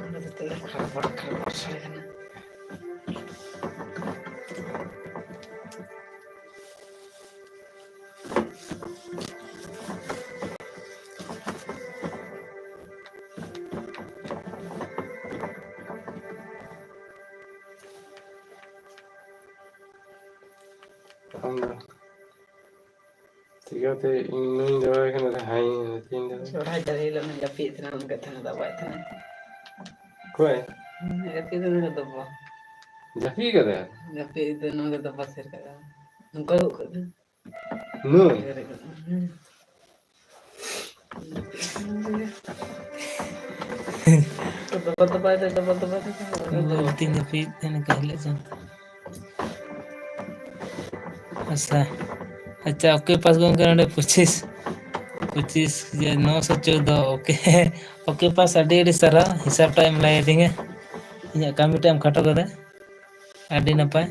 ᱚᱸᱰᱮ ᱫᱚ ᱛᱤᱱᱟᱹᱜ ᱠᱷᱟᱲᱵᱟᱲ ᱠᱷᱟᱲᱵᱟᱲ ᱥᱟᱰᱮ ᱠᱟᱱᱟ᱾ ᱵᱟᱝ ᱫᱚ᱾ ᱪᱤᱠᱟᱹᱛᱮ ᱤᱧ ᱱᱩᱭ ᱫᱚᱦᱚᱭ ᱠᱟᱱᱟ, ᱦᱟᱭ ᱦᱟᱹᱴᱤᱧ ᱫᱚ᱾ ᱥᱚᱨᱦᱟᱭ ᱡᱟᱹᱲᱤ ᱦᱤᱞᱳᱜ ᱱᱩᱭ ᱡᱟᱹᱯᱤᱫ ᱛᱟᱦᱮᱱᱟ, ᱩᱱ ᱠᱟᱛᱷᱟ ᱫᱚ ᱵᱟᱭ ᱛᱟᱦᱮᱱᱟ᱾ ᱚᱠᱚᱭ? ᱡᱟᱹᱯᱤᱫ ᱩᱱᱤ ᱫᱚ ᱵᱟᱵᱟ᱾ ᱡᱟᱹᱯᱤᱫ ᱠᱟᱫᱟᱭ? ᱡᱟᱹᱯᱤᱫ ᱫᱚ ᱱᱚᱰᱮ ᱫᱚ ᱵᱟᱥᱮᱨ ᱠᱟᱫᱟ᱾ ᱱᱚᱝᱠᱟ ᱫᱚ ᱠᱟᱫᱟ᱾ ᱱᱩᱭ? ᱦᱩᱸ᱾ ᱫᱚᱵᱚᱞ ᱫᱚᱵᱚᱞ ᱫᱚ, ᱫᱚᱵᱚᱞ ᱫᱚᱵᱚᱞ ᱫᱚ᱾ ᱵᱟᱹᱲᱛᱤ ᱡᱟᱹᱯᱤᱫ ᱮᱱᱠᱟ ᱦᱤᱞᱳᱜ ᱪᱚᱝ᱾ ᱟᱪᱪᱷᱟ, ᱟᱪᱪᱷᱟ, ᱚᱠᱮ ᱯᱟᱥ ᱜᱚᱢᱠᱮ ᱱᱚᱰᱮ ᱯᱚᱸᱪᱤᱥ, ᱯᱚᱸᱪᱤᱥ ᱡᱮ ᱱᱚᱥᱚ ᱪᱳᱫᱽᱫᱚ, ᱚᱠᱮ, ᱚᱠᱮ ᱯᱟᱥ ᱟᱹᱰᱤ ᱟᱹᱰᱤ ᱥᱟᱨᱦᱟᱣ, ᱦᱤᱥᱟᱹᱵ ᱴᱟᱜ ᱮᱢ ᱞᱟᱹᱭ ᱟᱹᱫᱤᱧᱟ, ᱤᱧᱟᱹᱜ ᱠᱟᱹᱢᱤ ᱴᱟᱜ ᱮᱢ ᱠᱷᱟᱴᱚ ᱠᱟᱫᱟ, ᱟᱹᱰᱤ ᱱᱟᱯᱟᱭ᱾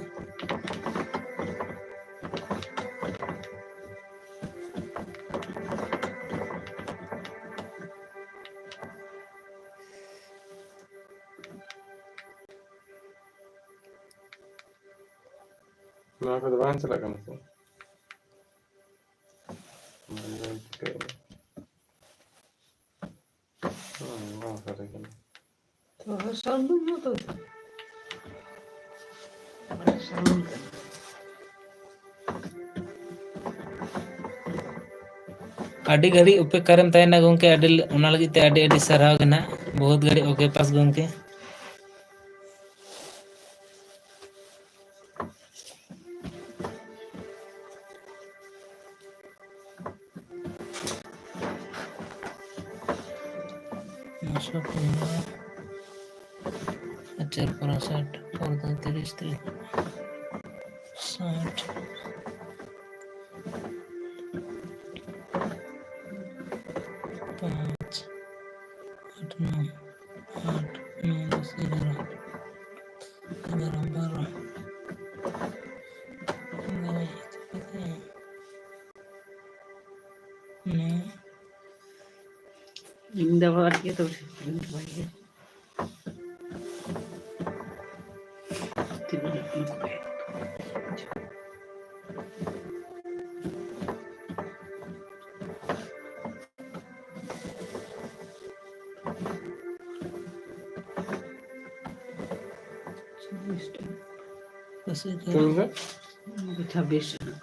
ᱱᱚᱣᱟ ᱠᱚᱫᱚ ᱵᱟᱝ ᱪᱟᱞᱟᱜ ᱠᱟᱱᱟ ᱥᱮ? ᱵᱟᱝ ᱪᱤᱠᱟᱹᱜ ᱠᱟᱱᱟ᱾ ᱦᱩᱸ, ᱵᱟᱝ ᱥᱟᱰᱮ ᱠᱟᱱᱟ᱾ ᱛᱚ, sound ᱵᱟᱹᱱᱩᱜ ᱛᱚ᱾ Sound ᱠᱟᱱᱟ᱾ ᱟᱹᱰᱤ ᱜᱷᱟᱹᱲᱤᱡ ᱚᱯᱮᱠᱠᱷᱟ ᱨᱮᱢ ᱛᱟᱦᱮᱱᱟ ᱜᱚᱢᱠᱮ, ᱟᱹᱰᱤ, ᱚᱱᱟ ᱞᱟᱹᱜᱤᱫ ᱛᱮ ᱟᱹᱰᱤ ᱟᱹᱰᱤ ᱥᱟᱨᱦᱟᱣ ᱜᱮ ᱱᱟᱦᱟᱜ, ᱵᱚᱦᱩᱛ ᱜᱷᱟᱹᱲᱤᱡ ᱚᱠᱮ ᱯᱟᱥ ᱜᱚᱢᱠᱮ᱾ ᱱᱚᱥᱚ ᱯᱚᱱᱨᱚ, ᱟᱨ ᱪᱟᱨ ᱯᱚᱱᱨᱚ ᱥᱟᱴ, ᱯᱚᱱᱨᱚ ᱛᱤᱨᱤᱥ, ᱛᱤᱨᱤᱥ, ᱥᱟᱴ, ᱯᱟᱸᱪ, ᱟᱴ, ᱱᱚᱭ, ᱟᱴ, ᱱᱚᱭ, ᱫᱚᱥ, ᱮᱜᱟᱨᱚ, ᱮᱜᱟᱨᱚ, ᱵᱟᱨᱚ, ᱮᱜᱟᱨᱚ, ᱱᱚᱭ, ᱤᱧ ᱫᱚ ᱟᱵᱟᱨ ᱪᱮᱫ ᱦᱚᱸ ᱵᱟᱹᱧ ᱨᱚᱦᱚᱭ ᱜᱮᱭᱟ᱾ ᱪᱷᱟᱵᱵᱤᱥ ᱴᱟᱠᱟ᱾ ᱛᱤᱱ ᱜᱮ? ᱪᱷᱟᱵᱵᱤᱥ ᱴᱟᱠᱟ᱾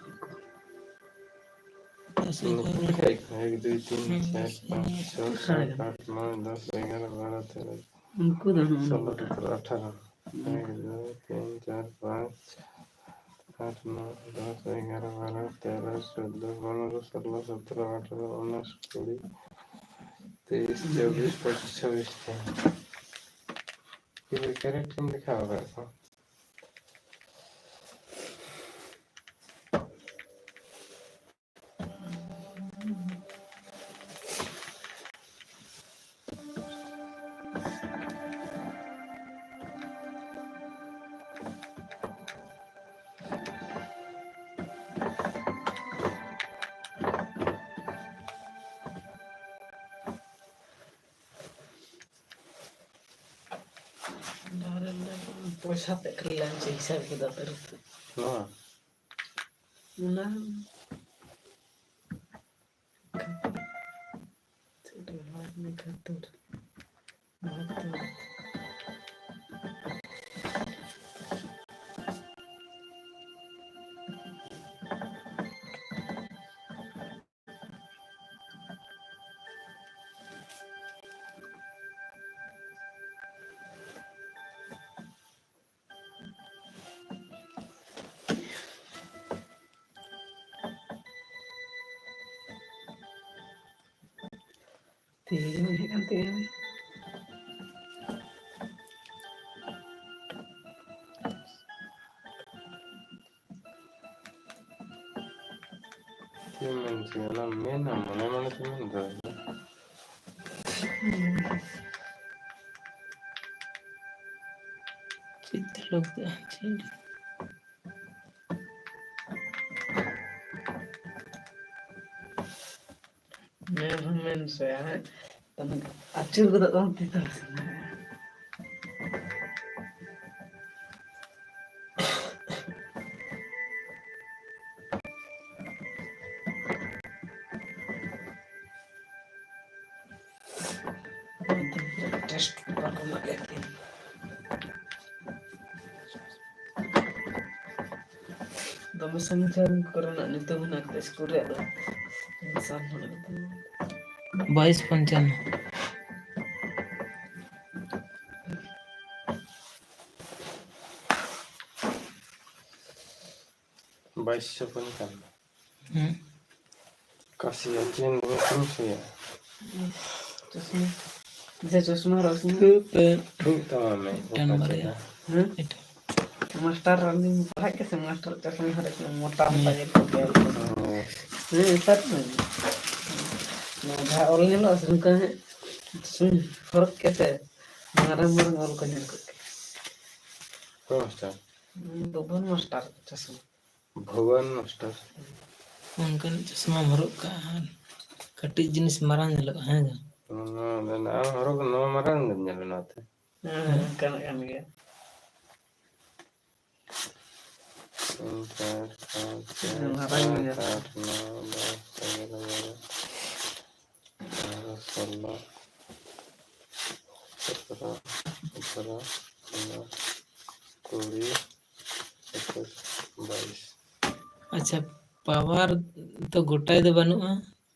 ᱱᱩᱠᱩ ᱞᱮᱠᱷᱟᱭ ᱠᱚ, ᱮᱠ, ᱫᱩᱭ, ᱛᱤᱱ, ᱪᱟᱨ, ᱯᱟᱸᱪ, ᱪᱷᱚ, ᱥᱟᱛ, ᱟᱴ, ᱱᱚᱭ, ᱫᱚᱥ, ᱮᱜᱟᱨᱚ, ᱵᱟᱨᱚ, ᱛᱮᱨᱚ, ᱩᱱᱠᱩ ᱫᱚ ᱱᱚᱜᱼᱚ ᱥᱳᱞᱳ, ᱱᱚᱝᱠᱟ᱾ ᱥᱚᱛᱨᱚ, ᱟᱴᱷᱟᱨᱚ᱾ ᱦᱩᱸ᱾ ᱮᱠ, ᱫᱩᱭ, ᱛᱤᱱ, ᱪᱟᱨ, ᱯᱟᱸᱪ, ᱟᱴ, ᱱᱚᱭ, ᱫᱚᱥ, ᱮᱜᱟᱨᱚ, ᱵᱟᱨᱚ, ᱛᱮᱨᱚ, ᱪᱳᱫᱽᱫᱳ, ᱯᱚᱱᱨᱚ, ᱥᱳᱞᱳ, ᱥᱚᱛᱨᱚ, ᱟᱴᱷᱟᱨᱚ, ᱩᱱᱤᱥ, ᱠᱩᱲᱤ, ᱛᱮᱭᱤᱥ, ᱪᱚᱵᱵᱤᱥ, ᱯᱚᱸᱪᱤᱥ, ᱪᱷᱟᱵᱵᱤᱥ ᱴᱤ᱾ ᱛᱤᱱᱟᱹᱜ ᱠᱮᱨᱮᱴ ᱤᱧ ᱫᱮᱠᱷᱟᱣ ᱟᱠᱟᱫ ᱠᱚᱣᱟ? ᱯᱚᱭᱥᱟ ᱛᱮ ᱠᱷᱟᱹᱞᱤ ᱞᱟᱝ ᱦᱤᱥᱟᱹᱵ ᱠᱮᱫᱟ ᱛᱟᱹᱨᱩᱵ᱾ ᱱᱚᱣᱟ? ᱚᱱᱟ ᱪᱮᱫ ᱨᱮ ᱵᱟᱦᱟᱛᱛᱳᱨ? ᱵᱟᱦᱟᱛᱛᱳᱨ᱾ ᱛᱤ ᱦᱮᱡ ᱠᱟᱱ ᱛᱤᱧᱟ᱾ ᱪᱮᱫ ᱮᱢ ᱢᱮᱱ ᱦᱚᱪᱚᱭᱟ? ᱚᱱᱟ ᱢᱮᱱᱟ, ᱢᱚᱱᱮ ᱢᱚᱱᱮ ᱛᱮ ᱢᱮᱱ ᱫᱚ᱾ ᱪᱮᱫ ᱛᱮ ᱞᱚᱠ ᱫᱟ? ᱪᱮᱫ? ᱢᱮᱱ ᱦᱚᱸ ᱢᱮᱱ ᱥᱮ, ᱦᱮᱸ? ᱛᱟᱦᱞᱮ ᱟᱹᱪᱩᱨ ᱜᱚᱫᱚᱜ ᱛᱟᱢᱟ ᱛᱤ ᱛᱟᱞᱟ ᱥᱮᱫ᱾ ᱴᱮᱥᱴ ᱯᱮᱯᱟᱨ ᱠᱚ ᱮᱢᱟᱜ ᱞᱮᱭᱟ ᱛᱮᱦᱮᱧ᱾ ᱫᱚᱢᱮ ᱥᱟᱺᱜᱤᱧ ᱥᱟᱺᱜᱤᱧ ᱠᱚᱨᱮᱱᱟᱜ ᱧᱩᱛᱩᱢ ᱦᱮᱱᱟᱜ ᱟᱠᱟᱫᱟ ᱥᱠᱩᱞ ᱨᱮᱭᱟᱜ ᱫᱚ᱾ ᱵᱟᱭᱤᱥ ᱯᱚᱧᱪᱟᱱᱱᱚ᱾ ᱵᱟᱭᱤᱥ ᱪᱷᱚᱯᱚᱱ ᱠᱟᱱ᱾ ᱦᱩᱸ᱾ ᱠᱟᱥᱤᱭᱟ ᱪᱮᱱ ᱫᱚ ᱠᱚᱢ ᱥᱮᱭᱟ᱾ ᱪᱚᱥᱢᱟ᱾ ᱡᱮ ᱪᱚᱥᱢᱟ ᱦᱚᱨᱚᱜ ᱥᱚᱢᱚᱭ᱾ ᱴᱷᱤᱠ ᱛᱟᱢᱟ ᱢᱮ, ᱢᱤᱫᱴᱮᱱ ᱵᱟᱨᱭᱟ᱾ ᱦᱮᱸ? ᱮᱴᱟᱜ᱾ ᱢᱟᱥᱴᱟᱨ ᱨᱟᱱᱤ ᱯᱟᱲᱦᱟᱜ ᱠᱮ ᱥᱮ ᱢᱟᱥᱴᱟᱨ ᱪᱚᱥᱢᱟ ᱦᱚᱨᱚᱜ ᱥᱚᱢᱚᱭ ᱢᱚᱴᱟ ᱢᱚᱴᱟ ᱦᱮᱸ᱾ ᱧᱮᱞ ᱠᱚᱜ ᱜᱮᱭᱟ᱾ ᱚ᱾ ᱦᱮᱸ, ᱱᱮᱛᱟᱨ ᱫᱚ᱾ ᱱᱚᱣᱟ ᱡᱟᱦᱟᱸ ᱚᱞ ᱧᱮᱞᱚᱜᱼᱟ ᱥᱮ ᱚᱱᱠᱟ ᱦᱮᱸ, ᱪᱚᱥᱢᱟ ᱦᱚᱨᱚᱜ ᱠᱮ ᱥᱮ ᱢᱟᱨᱟᱝ ᱢᱟᱨᱟᱝ ᱚᱞ ᱠᱚ ᱧᱮᱞ ᱠᱚᱜ ᱜᱮᱭᱟ᱾ ᱚᱠᱚᱭ ᱢᱟᱥᱴᱟᱨ? ᱵᱷᱩᱵᱚᱱ ᱢᱟᱥᱴᱟᱨ ᱪᱚᱥᱢᱟ᱾ ᱵᱷᱩᱵᱚᱱ ᱢᱟᱥᱴᱟᱨ᱾ ᱚᱱᱠᱟᱱ ᱪᱚᱥᱢᱟᱢ ᱦᱚᱨᱚᱜ ᱠᱟᱜᱼᱟ ᱟᱨ ᱠᱟᱹᱴᱤᱡ ᱡᱤᱱᱤᱥ ᱢᱟᱨᱟᱝ ᱧᱮᱞᱚᱜᱼᱟ, ᱦᱮᱸ ᱜᱚ? ᱱᱚᱣᱟ, ᱱᱚᱣᱟ ᱦᱚᱨᱚᱜ ᱱᱚᱣᱟ ᱢᱟᱨᱟᱝ ᱜᱮᱢ ᱧᱮᱞᱟ ᱱᱚᱣᱟᱛᱮ᱾ ᱦᱮᱸ, ᱚᱱᱠᱟᱱᱟᱜ ᱠᱟᱱ ᱜᱮᱭᱟ᱾ ᱛᱤᱱ, ᱪᱟᱨ, ᱯᱟᱸᱪ, ᱪᱷᱚᱭ, ᱢᱟᱨᱟᱝ ᱥᱟᱛ, ᱜᱮᱭᱟ᱾ ᱟᱴ, ᱱᱚᱭ, ᱫᱚᱥ, ᱮᱜᱟᱨᱚ, ᱵᱟᱨᱚ, ᱛᱮᱨᱚ, ᱥᱳᱞᱞᱳ, ᱥᱚᱛᱨᱚ, ᱟᱴᱷᱟᱨᱚ, ᱩᱱᱤᱥ, ᱠᱩᱲᱤ, ᱮᱠᱩᱥ, ᱵᱟᱭᱤᱥ᱾ ᱟᱪᱪᱷᱟ, ᱯᱟᱣᱟᱨ ᱫᱚ ᱜᱚᱴᱟ ᱫᱚ ᱵᱟᱹᱱᱩᱜᱼᱟ,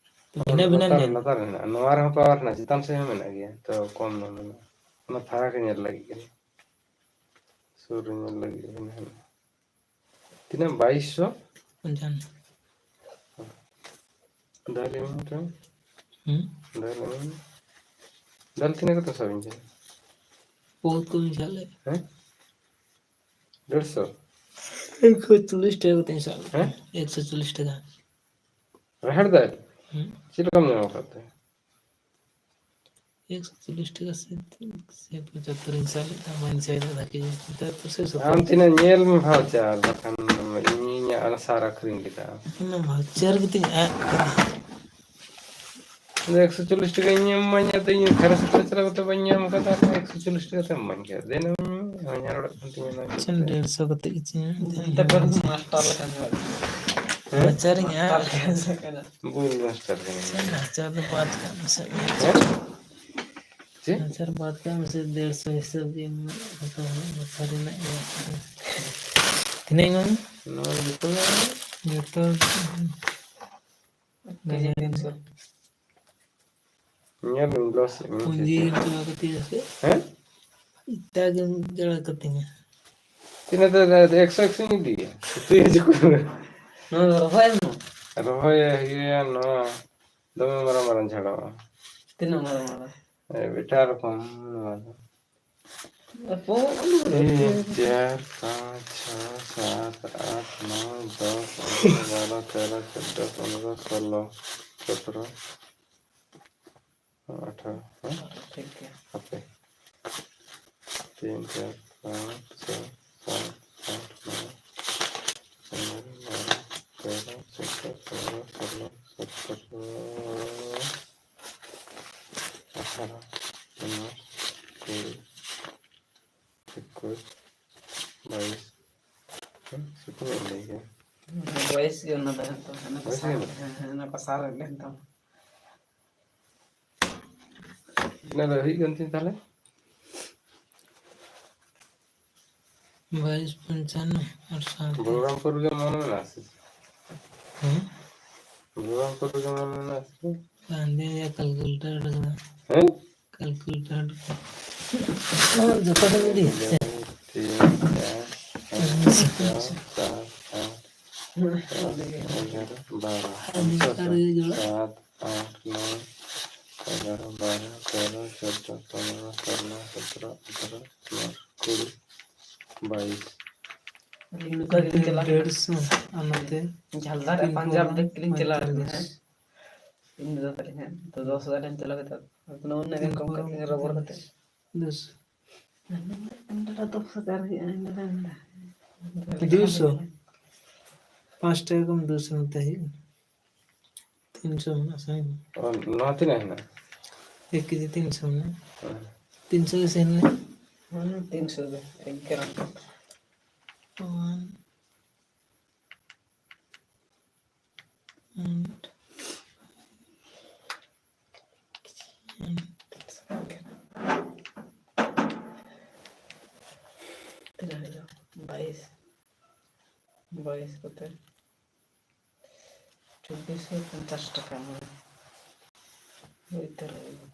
ᱵᱷᱤᱱᱟᱹ ᱵᱷᱤᱱᱟᱹ ᱞᱟᱛᱟᱨ, ᱢᱮᱱᱟᱜᱼᱟ᱾ ᱞᱟᱛᱟᱨ ᱨᱮ ᱢᱮᱱᱟᱜᱼᱟ᱾ ᱱᱚᱣᱟ ᱨᱮᱦᱚᱸ ᱯᱟᱣᱟᱨ ᱦᱮᱱᱟᱜᱼᱟ, ᱪᱮᱛᱟᱱ ᱥᱮᱫ ᱦᱚᱸ ᱢᱮᱱᱟᱜ ᱜᱮᱭᱟ, ᱛᱚ ᱠᱚᱢ ᱧᱚᱜ ᱢᱮᱱᱟᱜᱼᱟ᱾ ᱚᱱᱟ ᱯᱷᱟᱨᱟᱠ ᱨᱮ ᱧᱮᱞ ᱞᱟᱹᱜᱤᱫ ᱠᱟᱱᱟ, ᱥᱩᱨ ᱨᱮ ᱧᱮᱞ ᱞᱟᱹᱜᱤᱫ ᱠᱟᱱᱟ᱾ ᱛᱤᱱᱟᱹᱜ? ᱵᱟᱭᱤᱥ ᱥᱚ? ᱯᱚᱧᱪᱟᱱᱱᱚ᱾ ᱫᱟᱞ ᱮᱢ ᱴᱷᱮᱱ᱾ ᱦᱩᱸ? ᱫᱟᱞ ᱮᱢ᱾ ᱫᱟᱞ ᱛᱤᱱᱟᱹᱜ ᱠᱟᱛᱮ ᱥᱟᱵ ᱤᱧ ᱠᱟᱱᱟ? ᱵᱚᱦᱩᱛ ᱠᱚᱢ ᱤᱧ ᱥᱟᱵ ᱞᱮᱫ᱾ ᱦᱮᱸ? ᱰᱮᱲᱥᱚ? ᱮᱠᱥᱚ ᱪᱚᱞᱞᱤᱥ ᱴᱟᱠᱟ ᱠᱟᱛᱮ ᱤᱧ ᱥᱟᱵ ᱞᱮᱫ᱾ ᱦᱮᱸ? ᱮᱠᱥᱚ ᱪᱚᱞᱞᱤᱥ ᱴᱟᱠᱟ᱾ ᱨᱟᱦᱮᱲ ᱫᱟᱹᱞ? ᱦᱩᱸ᱾ ᱪᱮᱫ ᱞᱮᱠᱟᱢ ᱧᱟᱢ ᱟᱠᱟᱫ ᱛᱮ? ᱮᱠᱥᱚ ᱪᱚᱞᱞᱤᱥ ᱴᱟᱠᱟ ᱥᱮ, ᱥᱮ ᱯᱚᱸᱪᱟᱛᱛᱚᱨ ᱤᱧ ᱥᱟᱵ ᱞᱮᱫ ᱛᱟᱢᱟ, ᱵᱟᱹᱧ ᱫᱤᱥᱟᱹᱭᱮᱫᱟ ᱵᱷᱟᱜᱮ ᱧᱚᱜ᱾ ᱯᱚᱸᱪᱟᱛᱛᱚᱨ ᱥᱮ ᱥᱚᱛᱛᱚᱨ᱾ ᱟᱢ ᱛᱤᱱᱟᱹᱜ ᱧᱮᱞ ᱢᱮ ᱵᱷᱟᱣᱪᱟᱨ, ᱵᱟᱠᱷᱟᱱ ᱤᱧ ᱤᱧᱟᱹᱜ ᱟᱥᱟ ᱟᱹᱠᱷᱨᱤᱧ ᱠᱮᱫᱟ᱾ ᱚᱱᱟ ᱵᱷᱟᱣᱪᱟᱨ ᱜᱮᱛᱤᱧ ᱟᱫ ᱠᱟᱫᱟ᱾ ᱟᱫᱚ ᱮᱠᱥᱚ ᱪᱚᱞᱞᱤᱥ ᱴᱟᱠᱟ ᱤᱧ ᱮᱢ ᱟᱢᱟ, ᱟᱫᱚ ᱤᱧ ᱠᱷᱟᱨᱟᱥ ᱠᱷᱟᱨᱪᱟ ᱠᱟᱛᱮ ᱵᱟᱹᱧ ᱧᱟᱢ ᱠᱟᱫᱟ, ᱟᱨ ᱮᱠᱥᱚ ᱪᱚᱞᱞᱤᱥ ᱴᱟᱠᱟ ᱛᱮᱢ ᱤᱢᱟᱹᱧ ᱠᱟᱱᱟ᱾ ᱫᱮᱱ ᱤᱢᱟᱹᱧ ᱢᱮ, ᱦᱟᱧᱟᱨ ᱚᱲᱟᱜ ᱠᱷᱚᱱ ᱛᱤᱧ ᱚᱱᱟ ᱟᱪᱪᱷᱟ, ᱰᱮᱲᱥᱚ ᱠᱟᱛᱮ ᱜᱮ ᱪᱮᱫ ᱮᱢ ᱢᱮᱛᱟᱭᱟ? ᱱᱮᱛᱟᱨ ᱫᱚ ᱢᱟᱥᱴᱟᱨ ᱞᱮᱠᱟ ᱧᱮᱞᱚᱜ ᱠᱟᱱᱟ᱾ ᱦᱮᱸ? ᱵᱟᱡᱟᱨᱤᱧ ᱟᱫ ᱠᱟᱫᱟ᱾ ᱵᱩᱞ ᱢᱟᱥᱴᱟᱨ ᱠᱟᱱᱟᱭ᱾ ᱟᱪᱪᱷᱟ, ᱱᱟᱪᱟᱨ ᱫᱚ ᱵᱟᱫ ᱠᱟᱜ ᱢᱮᱥᱮ᱾ ᱦᱮᱸ? ᱪᱮᱫ? ᱱᱟᱪᱟᱨ ᱵᱟᱫ ᱠᱟᱜ ᱢᱮᱥᱮ, ᱰᱮᱲᱥᱚ ᱦᱤᱥᱟᱹᱵ ᱜᱮ ᱦᱟᱛᱟᱣ ᱦᱩᱭᱩᱜᱼᱟ, ᱵᱟᱡᱟᱨ ᱨᱮᱱᱟᱜ ᱜᱮ᱾ ᱛᱤᱱᱟᱹᱜ ᱤᱧ ᱮᱢᱟᱢᱟ? ᱱᱚᱣᱟ ᱡᱚᱛᱚ ᱜᱮ᱾ ᱡᱚᱛᱚ᱾ ᱠᱮᱡᱤ ᱛᱤᱱᱥᱚ᱾ ᱧᱮᱞ ᱢᱮ, ᱵᱞᱚᱥ ᱮᱢ ᱯᱩᱸᱡᱤ ᱪᱮᱫ? ᱪᱟᱵᱟ ᱠᱟᱛᱤᱧᱟ ᱥᱮ? ᱦᱮᱸ? ᱮᱴᱟᱜ ᱜᱮᱢ ᱡᱟᱲᱟ ᱠᱟᱛᱤᱧᱟ᱾ ᱛᱤᱱᱟᱹᱜ ᱫᱚ ᱮᱠᱥᱚ ᱮᱠᱥᱚᱧ ᱤᱫᱤᱭᱟ? ᱩᱛᱩᱭᱟ ᱪᱮᱫ ᱠᱚ? ᱱᱚᱣᱟ ᱫᱚ ᱨᱚᱦᱚᱭ ᱢᱮ᱾ ᱨᱚᱦᱚᱭ ᱦᱩᱭᱩᱜᱼᱟ ᱱᱚᱣᱟ᱾ ᱫᱚᱢᱮ ᱢᱟᱨᱟᱝ ᱢᱟᱨᱟᱝ ᱡᱷᱟᱲᱚᱜᱼᱟ᱾ ᱛᱤᱱᱟᱹᱜ ᱢᱟᱨᱟᱝ ᱢᱟᱨᱟᱝ? ᱮ, ᱮᱴᱟᱜ ᱨᱚᱠᱚᱢ ᱱᱚᱣᱟ ᱫᱚ᱾ ᱟᱯᱚ, ᱛᱤᱱ, ᱪᱟᱨ, ᱯᱟᱸᱪ, ᱪᱷᱚ, ᱥᱟᱛ, ᱟᱴ, ᱱᱚᱭ, ᱫᱚᱥ, ᱮᱜᱟᱨᱚ, ᱵᱟᱨᱚ, ᱛᱮᱨᱚ, ᱪᱳᱫᱽᱫᱚ, ᱯᱚᱱᱨᱚ, ᱥᱳᱞᱳ, ᱥᱚᱛᱨᱚ, ᱟᱴᱷᱟᱨᱚ, ᱦᱮᱸ? ᱴᱷᱤᱠ ᱜᱮᱭᱟ᱾ ᱦᱟᱯᱮ᱾ ᱛᱤᱱ, ᱪᱟᱨ, ᱯᱟᱸᱪ, ᱪᱷᱚ, ᱥᱟᱛ, ᱟᱴ, ᱱᱚᱭ, ᱮᱜᱟᱨᱚ, ᱵᱟᱨᱚ, ᱛᱮᱨᱚ, ᱪᱳᱫᱽᱫᱚ, ᱯᱚᱱᱨᱚ, ᱥᱳᱞᱳ, ᱥᱚᱛᱨᱚ, ᱟᱴᱷᱟᱨᱚ, ᱩᱱᱤᱥ, ᱠᱩᱲᱤ, ᱮᱠᱩᱥ, ᱵᱟᱭᱤᱥ᱾ ᱦᱮᱸ, ᱥᱤᱛᱩᱝ ᱮ ᱞᱟᱹᱭ ᱠᱮᱫᱟ᱾ ᱵᱟᱭᱤᱥ ᱜᱮ ᱚᱱᱟ ᱫᱚ, ᱦᱮᱸ, ᱛᱚ, ᱦᱟᱱᱟ ᱵᱟᱭᱤᱥ ᱯᱟᱥᱟ ᱜᱮ ᱨᱮ, ᱢᱮᱱᱟᱜᱼᱟ? ᱦᱮᱸ, ᱦᱮᱸ, ᱦᱟᱱᱟ ᱯᱟᱥᱟ ᱨᱮ ᱞᱮᱱ ᱛᱟᱢᱟ᱾ ᱛᱤᱱᱟᱹᱜ ᱨᱮ ᱦᱩᱭᱩᱜ ᱠᱟᱱ ᱛᱤᱧ ᱛᱟᱦᱞᱮ? ᱵᱟᱭᱤᱥ ᱯᱚᱧᱪᱟᱱᱱᱚ ᱟᱨ ᱥᱟᱶᱛᱮ ᱵᱚᱞᱚᱨᱟᱢᱯᱩᱨ ᱨᱮᱜᱮ ᱢᱚᱱᱮ ᱢᱮᱱᱟᱜᱼᱟ ᱥᱮ? ᱦᱮᱸ? ᱵᱚᱞᱚᱨᱟᱢᱯᱩᱨ ᱨᱮᱜᱮ ᱢᱚᱱᱮ ᱢᱮᱱᱟᱜᱼᱟ ᱥᱮ? ᱵᱟᱝ, ᱤᱧ ᱫᱚ ᱠᱟᱞᱠᱩᱞᱮᱴᱟᱨ ᱠᱟᱫᱟ᱾ ᱦᱮᱸ? ᱠᱟᱞᱠᱩᱞᱮᱴᱟᱨ᱾ ᱱᱚᱣᱟ ᱡᱚᱛᱚ ᱫᱤᱱ ᱜᱮ ᱤᱫᱤᱭᱟ ᱥᱮ? ᱛᱤᱱ, ᱪᱟᱨ, ᱯᱟᱸᱪ, ᱪᱷᱚ, ᱥᱟᱛ, ᱟᱴ, ᱱᱚᱭ, ᱮᱜᱟᱨᱚ, ᱵᱟᱨᱚ᱾ ᱟᱫᱷᱟᱨ ᱠᱟᱨᱰ ᱜᱮ ᱡᱚᱲᱟ᱾ ᱥᱟᱛ, ᱟᱴ, ᱱᱚᱭ, ᱮᱜᱟᱨᱚ, ᱵᱟᱨᱚ, ᱛᱮᱨᱚ, ᱪᱳᱫᱽᱫᱚ, ᱯᱚᱱᱨᱚ, ᱥᱳᱞᱳ, ᱥᱚᱛᱨᱚ, ᱟᱴᱷᱟᱨᱚ, ᱩᱱᱤᱥ, ᱠᱩᱲᱤ, ᱵᱟᱭᱤᱥ᱾ ᱟᱹᱞᱤᱧ ᱱᱚᱝᱠᱟ ᱜᱮᱞᱤᱧ ᱪᱟᱞᱟᱜ ᱠᱟᱱᱟ᱾ ᱰᱮᱲᱥᱚ, ᱟᱨ ᱱᱚᱛᱮ ᱡᱷᱟᱞᱫᱟ ᱨᱮ ᱯᱤᱱ ᱯᱟᱧᱡᱟᱵᱽ ᱠᱚᱨᱚᱱ ᱫᱮᱠᱷ ᱜᱮᱞᱤᱧ ᱪᱟᱞᱟᱜ ᱠᱟᱱᱟ, ᱯᱚᱸᱭᱛᱟᱞᱤᱥ᱾ ᱦᱮᱸ᱾ ᱤᱧ ᱫᱟᱫᱟ ᱛᱟᱹᱞᱤᱧ ᱦᱟᱸᱜ, ᱛᱚ, ᱫᱚᱥ ᱦᱟᱡᱟᱨ ᱴᱟᱠᱟᱧ ᱪᱟᱞᱟᱣ ᱠᱮᱫᱟ᱾ ᱛᱤᱱ ᱠᱚᱢ ᱠᱚᱨᱚᱱ ᱠᱟᱛᱮ ᱨᱚᱵᱚᱲ ᱯᱚᱸᱭᱛᱟᱞᱤᱥ᱾ ᱠᱟᱛᱮ᱾ ᱫᱩᱥᱚ᱾ ᱫᱚᱥ ᱦᱟᱡᱟᱨ ᱦᱩᱭᱩᱜᱼᱟ, ᱤᱧ ᱫᱟᱫᱟ ᱢᱮᱱᱫᱟ᱾ ᱫᱩᱥᱚ᱾ ᱯᱟᱸᱪ ᱴᱟᱠᱟ ᱠᱚᱢ ᱫᱩᱥᱚ ᱱᱚᱛᱮ ᱦᱩᱭᱩᱜᱼᱟ᱾ ᱛᱤᱱᱥᱚ ᱢᱮᱱᱟᱜᱼᱟ, ᱥᱟᱭ ᱢᱮ᱾ ᱚ, ᱱᱚᱣᱟ ᱛᱤᱱᱟᱹᱜ ᱦᱮᱱᱟᱜᱼᱟ? ᱮᱠ ᱠᱮᱡᱤ ᱛᱤᱱᱥᱚ ᱢᱮᱱᱟᱜᱼᱟ᱾ ᱦᱮᱸ᱾ ᱛᱤᱱᱥᱚ ᱜᱮ ᱥᱮᱱ ᱢᱮ᱾ ᱦᱩᱸ, ᱛᱤᱱᱥᱚ ᱜᱮ᱾ ᱮᱠ ᱜᱨᱟᱢ᱾ ᱚᱣᱟᱱ᱾ And, and ᱛᱤᱱᱟᱹᱜ ᱦᱩᱭᱩᱜᱼᱟ? ᱵᱟᱭᱤᱥ᱾ ᱵᱟᱭᱤᱥ ᱠᱟᱛᱮ᱾ ᱪᱚᱵᱵᱤᱥ ᱥᱚ ᱯᱚᱧᱪᱟᱥ ᱴᱟᱠᱟ ᱢᱟᱱᱮ ᱦᱩᱭ ᱩᱛᱟᱹᱨᱚᱜᱼᱟ᱾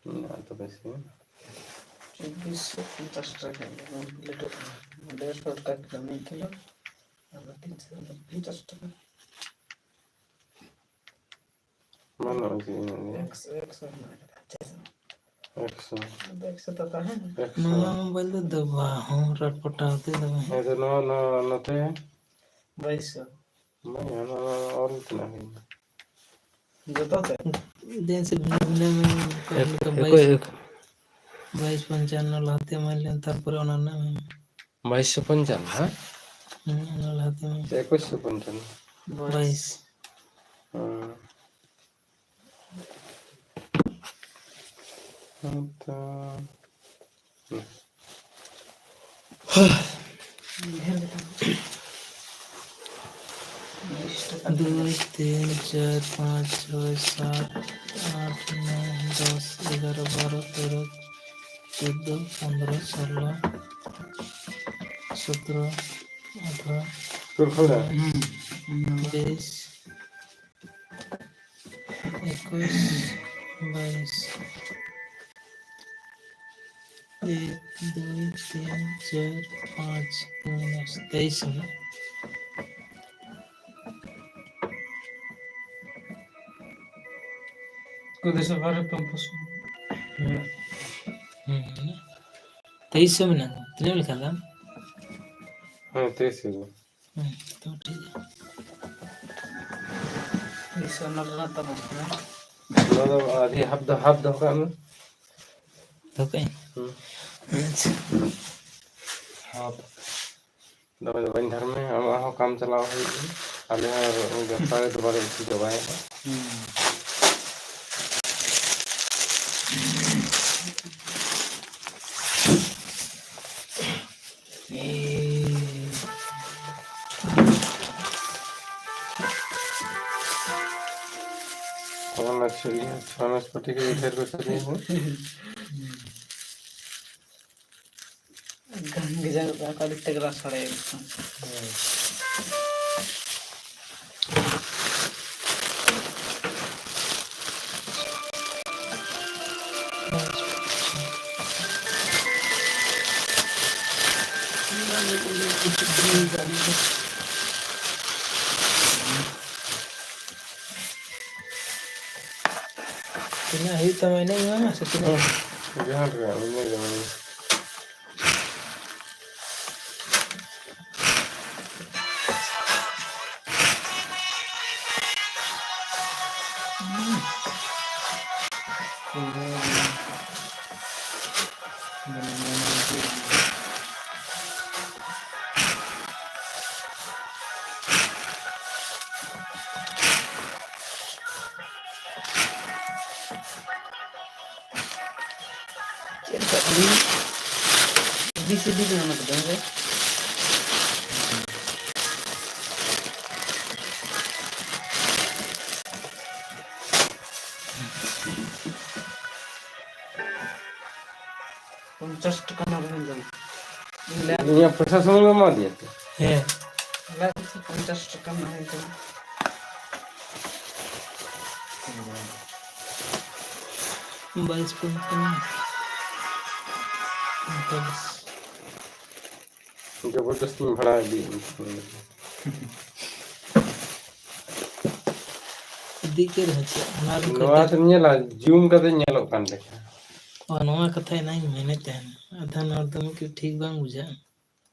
ᱢᱮᱱᱟᱜᱼᱟ ᱛᱚᱵᱮ ᱥᱮ? ᱪᱚᱵᱵᱤᱥ ᱥᱚ ᱯᱚᱧᱪᱟᱥ ᱴᱟᱠᱟ ᱞᱟᱹᱴᱩᱜ ᱠᱟᱱᱟ᱾ ᱰᱮᱲᱥᱚ ᱴᱟᱠᱟ ᱠᱤᱞᱳ, ᱢᱤᱫ ᱠᱤᱞᱳ᱾ ᱟᱨ ᱛᱤᱱᱥᱚ ᱯᱚᱧᱪᱟᱥ ᱴᱟᱠᱟ᱾ ᱵᱟᱹᱱᱩᱜᱼᱟ ᱪᱮᱫ ᱤᱧ ᱞᱟᱹᱭᱟ᱾ ᱮᱠᱥᱚ, ᱮᱠᱥᱚ ᱢᱮᱱᱟᱜ ᱠᱟᱫᱟ, ᱪᱮᱫ? ᱮᱠᱥᱚ᱾ ᱟᱫᱚ ᱮᱠᱥᱚ ᱫᱚ ᱛᱟᱦᱮᱱᱟ᱾ ᱮᱠᱥᱚ᱾ ᱱᱚᱣᱟ ᱢᱳᱵᱟᱭᱤᱞ ᱫᱚ ᱫᱚ ᱵᱟᱝ ᱦᱚᱸ ᱨᱟᱴ ᱯᱟᱴᱟᱣ ᱛᱮ ᱫᱚ ᱵᱟᱝ᱾ ᱦᱮᱸ, ᱛᱚ ᱱᱚᱣᱟ, ᱱᱚᱣᱟ, ᱱᱚᱛᱮ? ᱵᱟᱭᱤᱥ ᱥᱚ᱾ ᱵᱟᱝ, ᱚᱱᱟ, ᱚᱱᱟ ᱚᱞ ᱛᱮᱱᱟᱜ ᱦᱩᱭᱱᱟ᱾ ᱡᱚᱛᱚ ᱛᱮ? ᱫᱮᱱ ᱥᱮ ᱵᱷᱤᱱᱟᱹ ᱵᱷᱤᱱᱟᱹ ᱢᱮ, ᱚᱠᱟ ᱮᱠ-, ᱞᱮᱠᱟ ᱮᱠ-, ᱵᱟᱭᱤᱥ, ᱮᱠ-, ᱵᱟᱭᱤᱥ ᱯᱚᱧᱪᱟᱱᱱᱚ ᱞᱟᱦᱟᱛᱮ ᱮᱢᱟᱭ ᱞᱮᱱ, ᱛᱟᱨᱯᱚᱨᱮ ᱚᱱᱟ ᱨᱮᱱᱟᱜ ᱮᱢ᱾ ᱵᱟᱭᱤᱥ ᱥᱚ ᱯᱚᱧᱪᱟᱱᱱᱚ, ᱦᱮᱸ? ᱦᱮᱸ, ᱚᱱᱟ ᱞᱟᱦᱟᱛᱮ ᱮᱢᱟᱭ᱾ ᱥᱮ ᱮᱠᱩᱥ ᱥᱚ ᱯᱚᱧᱪᱟᱱᱱᱚ? ᱵᱟᱭᱤᱥ᱾ ᱦᱮᱸ᱾ ᱦᱮᱸᱛᱚ᱾ ᱫᱩᱭ, ᱛᱤᱱ, ᱪᱟᱨ, ᱯᱟᱸᱪ, ᱪᱷᱚᱭ, ᱥᱟᱛ, ᱟᱴ, ᱱᱚᱭ, ᱫᱚᱥ, ᱮᱜᱟᱨᱚ, ᱵᱟᱨᱚ, ᱛᱮᱨᱚ, ᱪᱳᱫᱫᱳ, ᱯᱚᱱᱫᱽᱨᱚ, ᱥᱳᱞᱞᱳ, ᱥᱚᱛᱨᱚ, ᱟᱴᱷᱨᱚ, ᱦᱩᱸ᱾ ᱵᱟᱭᱤᱥ, ᱮᱠᱩᱥ, ᱵᱟᱭᱤᱥ, ᱮᱠ, ᱫᱩᱭ, ᱛᱤᱱ, ᱪᱟᱨ, ᱯᱟᱸᱪ, ᱛᱤᱱ, ᱛᱮᱭᱤᱥ ᱦᱩᱭᱩᱜ᱾ ᱠᱚᱫᱮ ᱥᱚᱵᱷᱟ ᱨᱮ ᱯᱚᱢᱯᱚᱥ᱾ ᱦᱩᱸ᱾ ᱦᱩᱸ᱾ ᱛᱮᱭᱤᱥ ᱥᱚ ᱢᱮᱱᱟᱜᱼᱟ᱾ ᱛᱤᱱᱟᱹᱜ ᱞᱮᱠᱟ ᱫᱟᱢ? ᱦᱮᱸ, ᱛᱮᱭᱤᱥ ᱥᱚ ᱜᱮ᱾ ᱦᱩᱸ, ᱛᱚ ᱴᱷᱤᱠ ᱜᱮᱭᱟ᱾ ᱛᱮᱭᱤᱥ ᱥᱚ ᱱᱚᱴ ᱨᱮᱱᱟᱜ ᱛᱟᱵᱚᱱ ᱠᱟᱱᱟ᱾ ᱱᱚᱣᱟ ᱫᱚ ᱟᱹᱰᱤ ᱦᱟᱯ ᱫᱚ, ᱦᱟᱯ ᱫᱚᱦᱚ ᱠᱟᱜ ᱢᱮ᱾ ᱫᱚᱦᱚ ᱠᱟᱜ ᱟᱹᱧ? ᱦᱩᱸ᱾ ᱟᱪᱪᱷᱟ᱾ ᱦᱟᱯ᱾ ᱫᱚᱢᱮ ᱫᱚ ᱵᱟᱹᱧ ᱫᱷᱟᱨ ᱢᱮ, ᱟᱢᱟᱜ ᱦᱚᱸ ᱠᱟᱢ ᱪᱟᱞᱟᱣ ᱦᱩᱭᱩᱜ ᱜᱮᱭᱟ᱾ ᱟᱞᱮ ᱦᱚᱸ ᱜᱟᱯᱟ ᱨᱮ ᱫᱚ ᱵᱟᱞᱮ ᱩᱛᱩ ᱪᱟᱵᱟᱭᱟ᱾ ᱦᱩᱸ᱾ ᱚᱱᱟ ᱪᱷᱚ ᱟᱱᱟᱡ ᱯᱟᱹᱛᱤ ᱠᱚ ᱰᱷᱮᱨ ᱠᱚ ᱪᱟᱹᱞᱩᱭᱟ᱾ ᱜᱟᱱ ᱜᱮ ᱡᱟᱭᱜᱟ ᱠᱚ ᱟᱹᱰᱤ ᱛᱮᱜᱽᱲᱟ ᱥᱟᱰᱮ ᱠᱟᱱᱟ᱾ ᱦᱳᱭ᱾ ᱛᱤᱱᱟᱹᱜ ᱦᱩᱭᱩᱜ ᱛᱟᱢᱟ ᱤᱱᱟᱹᱜ ᱮᱢᱟᱢᱟ ᱥᱮ ᱛᱤᱱᱟᱹᱜ? ᱦᱩᱸ, ᱡᱟᱦᱟᱸ ᱞᱮᱠᱟ, ᱤᱱᱟᱹ ᱜᱮ ᱢᱟᱱᱮ᱾ ᱪᱮᱫ ᱞᱮᱠᱟ ᱠᱩᱞᱤ? ᱵᱤ ᱥᱤ ᱰᱤ ᱫᱚ ᱚᱱᱟ ᱠᱚᱫᱚ, ᱦᱮᱸ ᱥᱮ? ᱯᱚᱧᱪᱟᱥ ᱴᱟᱠᱟ ᱨᱮᱱᱟᱜ ᱵᱟᱹᱧ ᱡᱚᱢᱟ᱾ ᱤᱧ ᱞᱟᱹᱭᱟᱢ ᱤᱧᱟᱹᱜ ᱯᱚᱭᱥᱟ ᱥᱩᱢᱩᱝ ᱮᱢᱟ ᱫᱤᱧᱟ ᱛᱚ᱾ ᱦᱮᱸ᱾ ᱞᱟᱹᱭᱟᱢ ᱥᱮ ᱯᱚᱧᱪᱟᱥ ᱴᱟᱠᱟ ᱨᱮᱱᱟᱜ ᱦᱩᱭ ᱠᱟᱱᱟ᱾ ᱵᱟᱭᱤᱥ ᱯᱚᱧᱪᱟᱱᱱᱚ᱾ ᱡᱚᱵᱚᱨᱫᱚᱥᱛᱤᱧ ᱵᱷᱟᱲᱟ ᱤᱫᱤᱭᱮᱫ ᱢᱮᱭᱟ᱾ ᱤᱫᱤ ᱠᱮᱫ ᱨᱮᱦᱚᱸ ᱪᱮᱫ? ᱚᱱᱟ ᱨᱮ ᱱᱚᱣᱟ ᱠᱟᱹᱴᱤᱡ ᱛᱮᱢ ᱧᱮᱞᱟ, ᱡᱩᱢ ᱠᱟᱛᱮ ᱧᱮᱞᱚᱜ ᱠᱟᱱ ᱞᱮᱠᱟ᱾ ᱚ, ᱱᱚᱣᱟ ᱠᱟᱛᱷᱟ ᱮᱱᱟᱝ ᱤᱧ ᱢᱮᱱᱮᱫ ᱛᱟᱦᱮᱱ᱾ ᱟᱫᱷᱟ ᱱᱚᱣᱟ ᱫᱚ ᱢᱤᱫᱴᱤᱡ ᱴᱷᱤᱠ ᱵᱟᱝ ᱵᱩᱡᱷᱟᱹᱜᱼᱟ᱾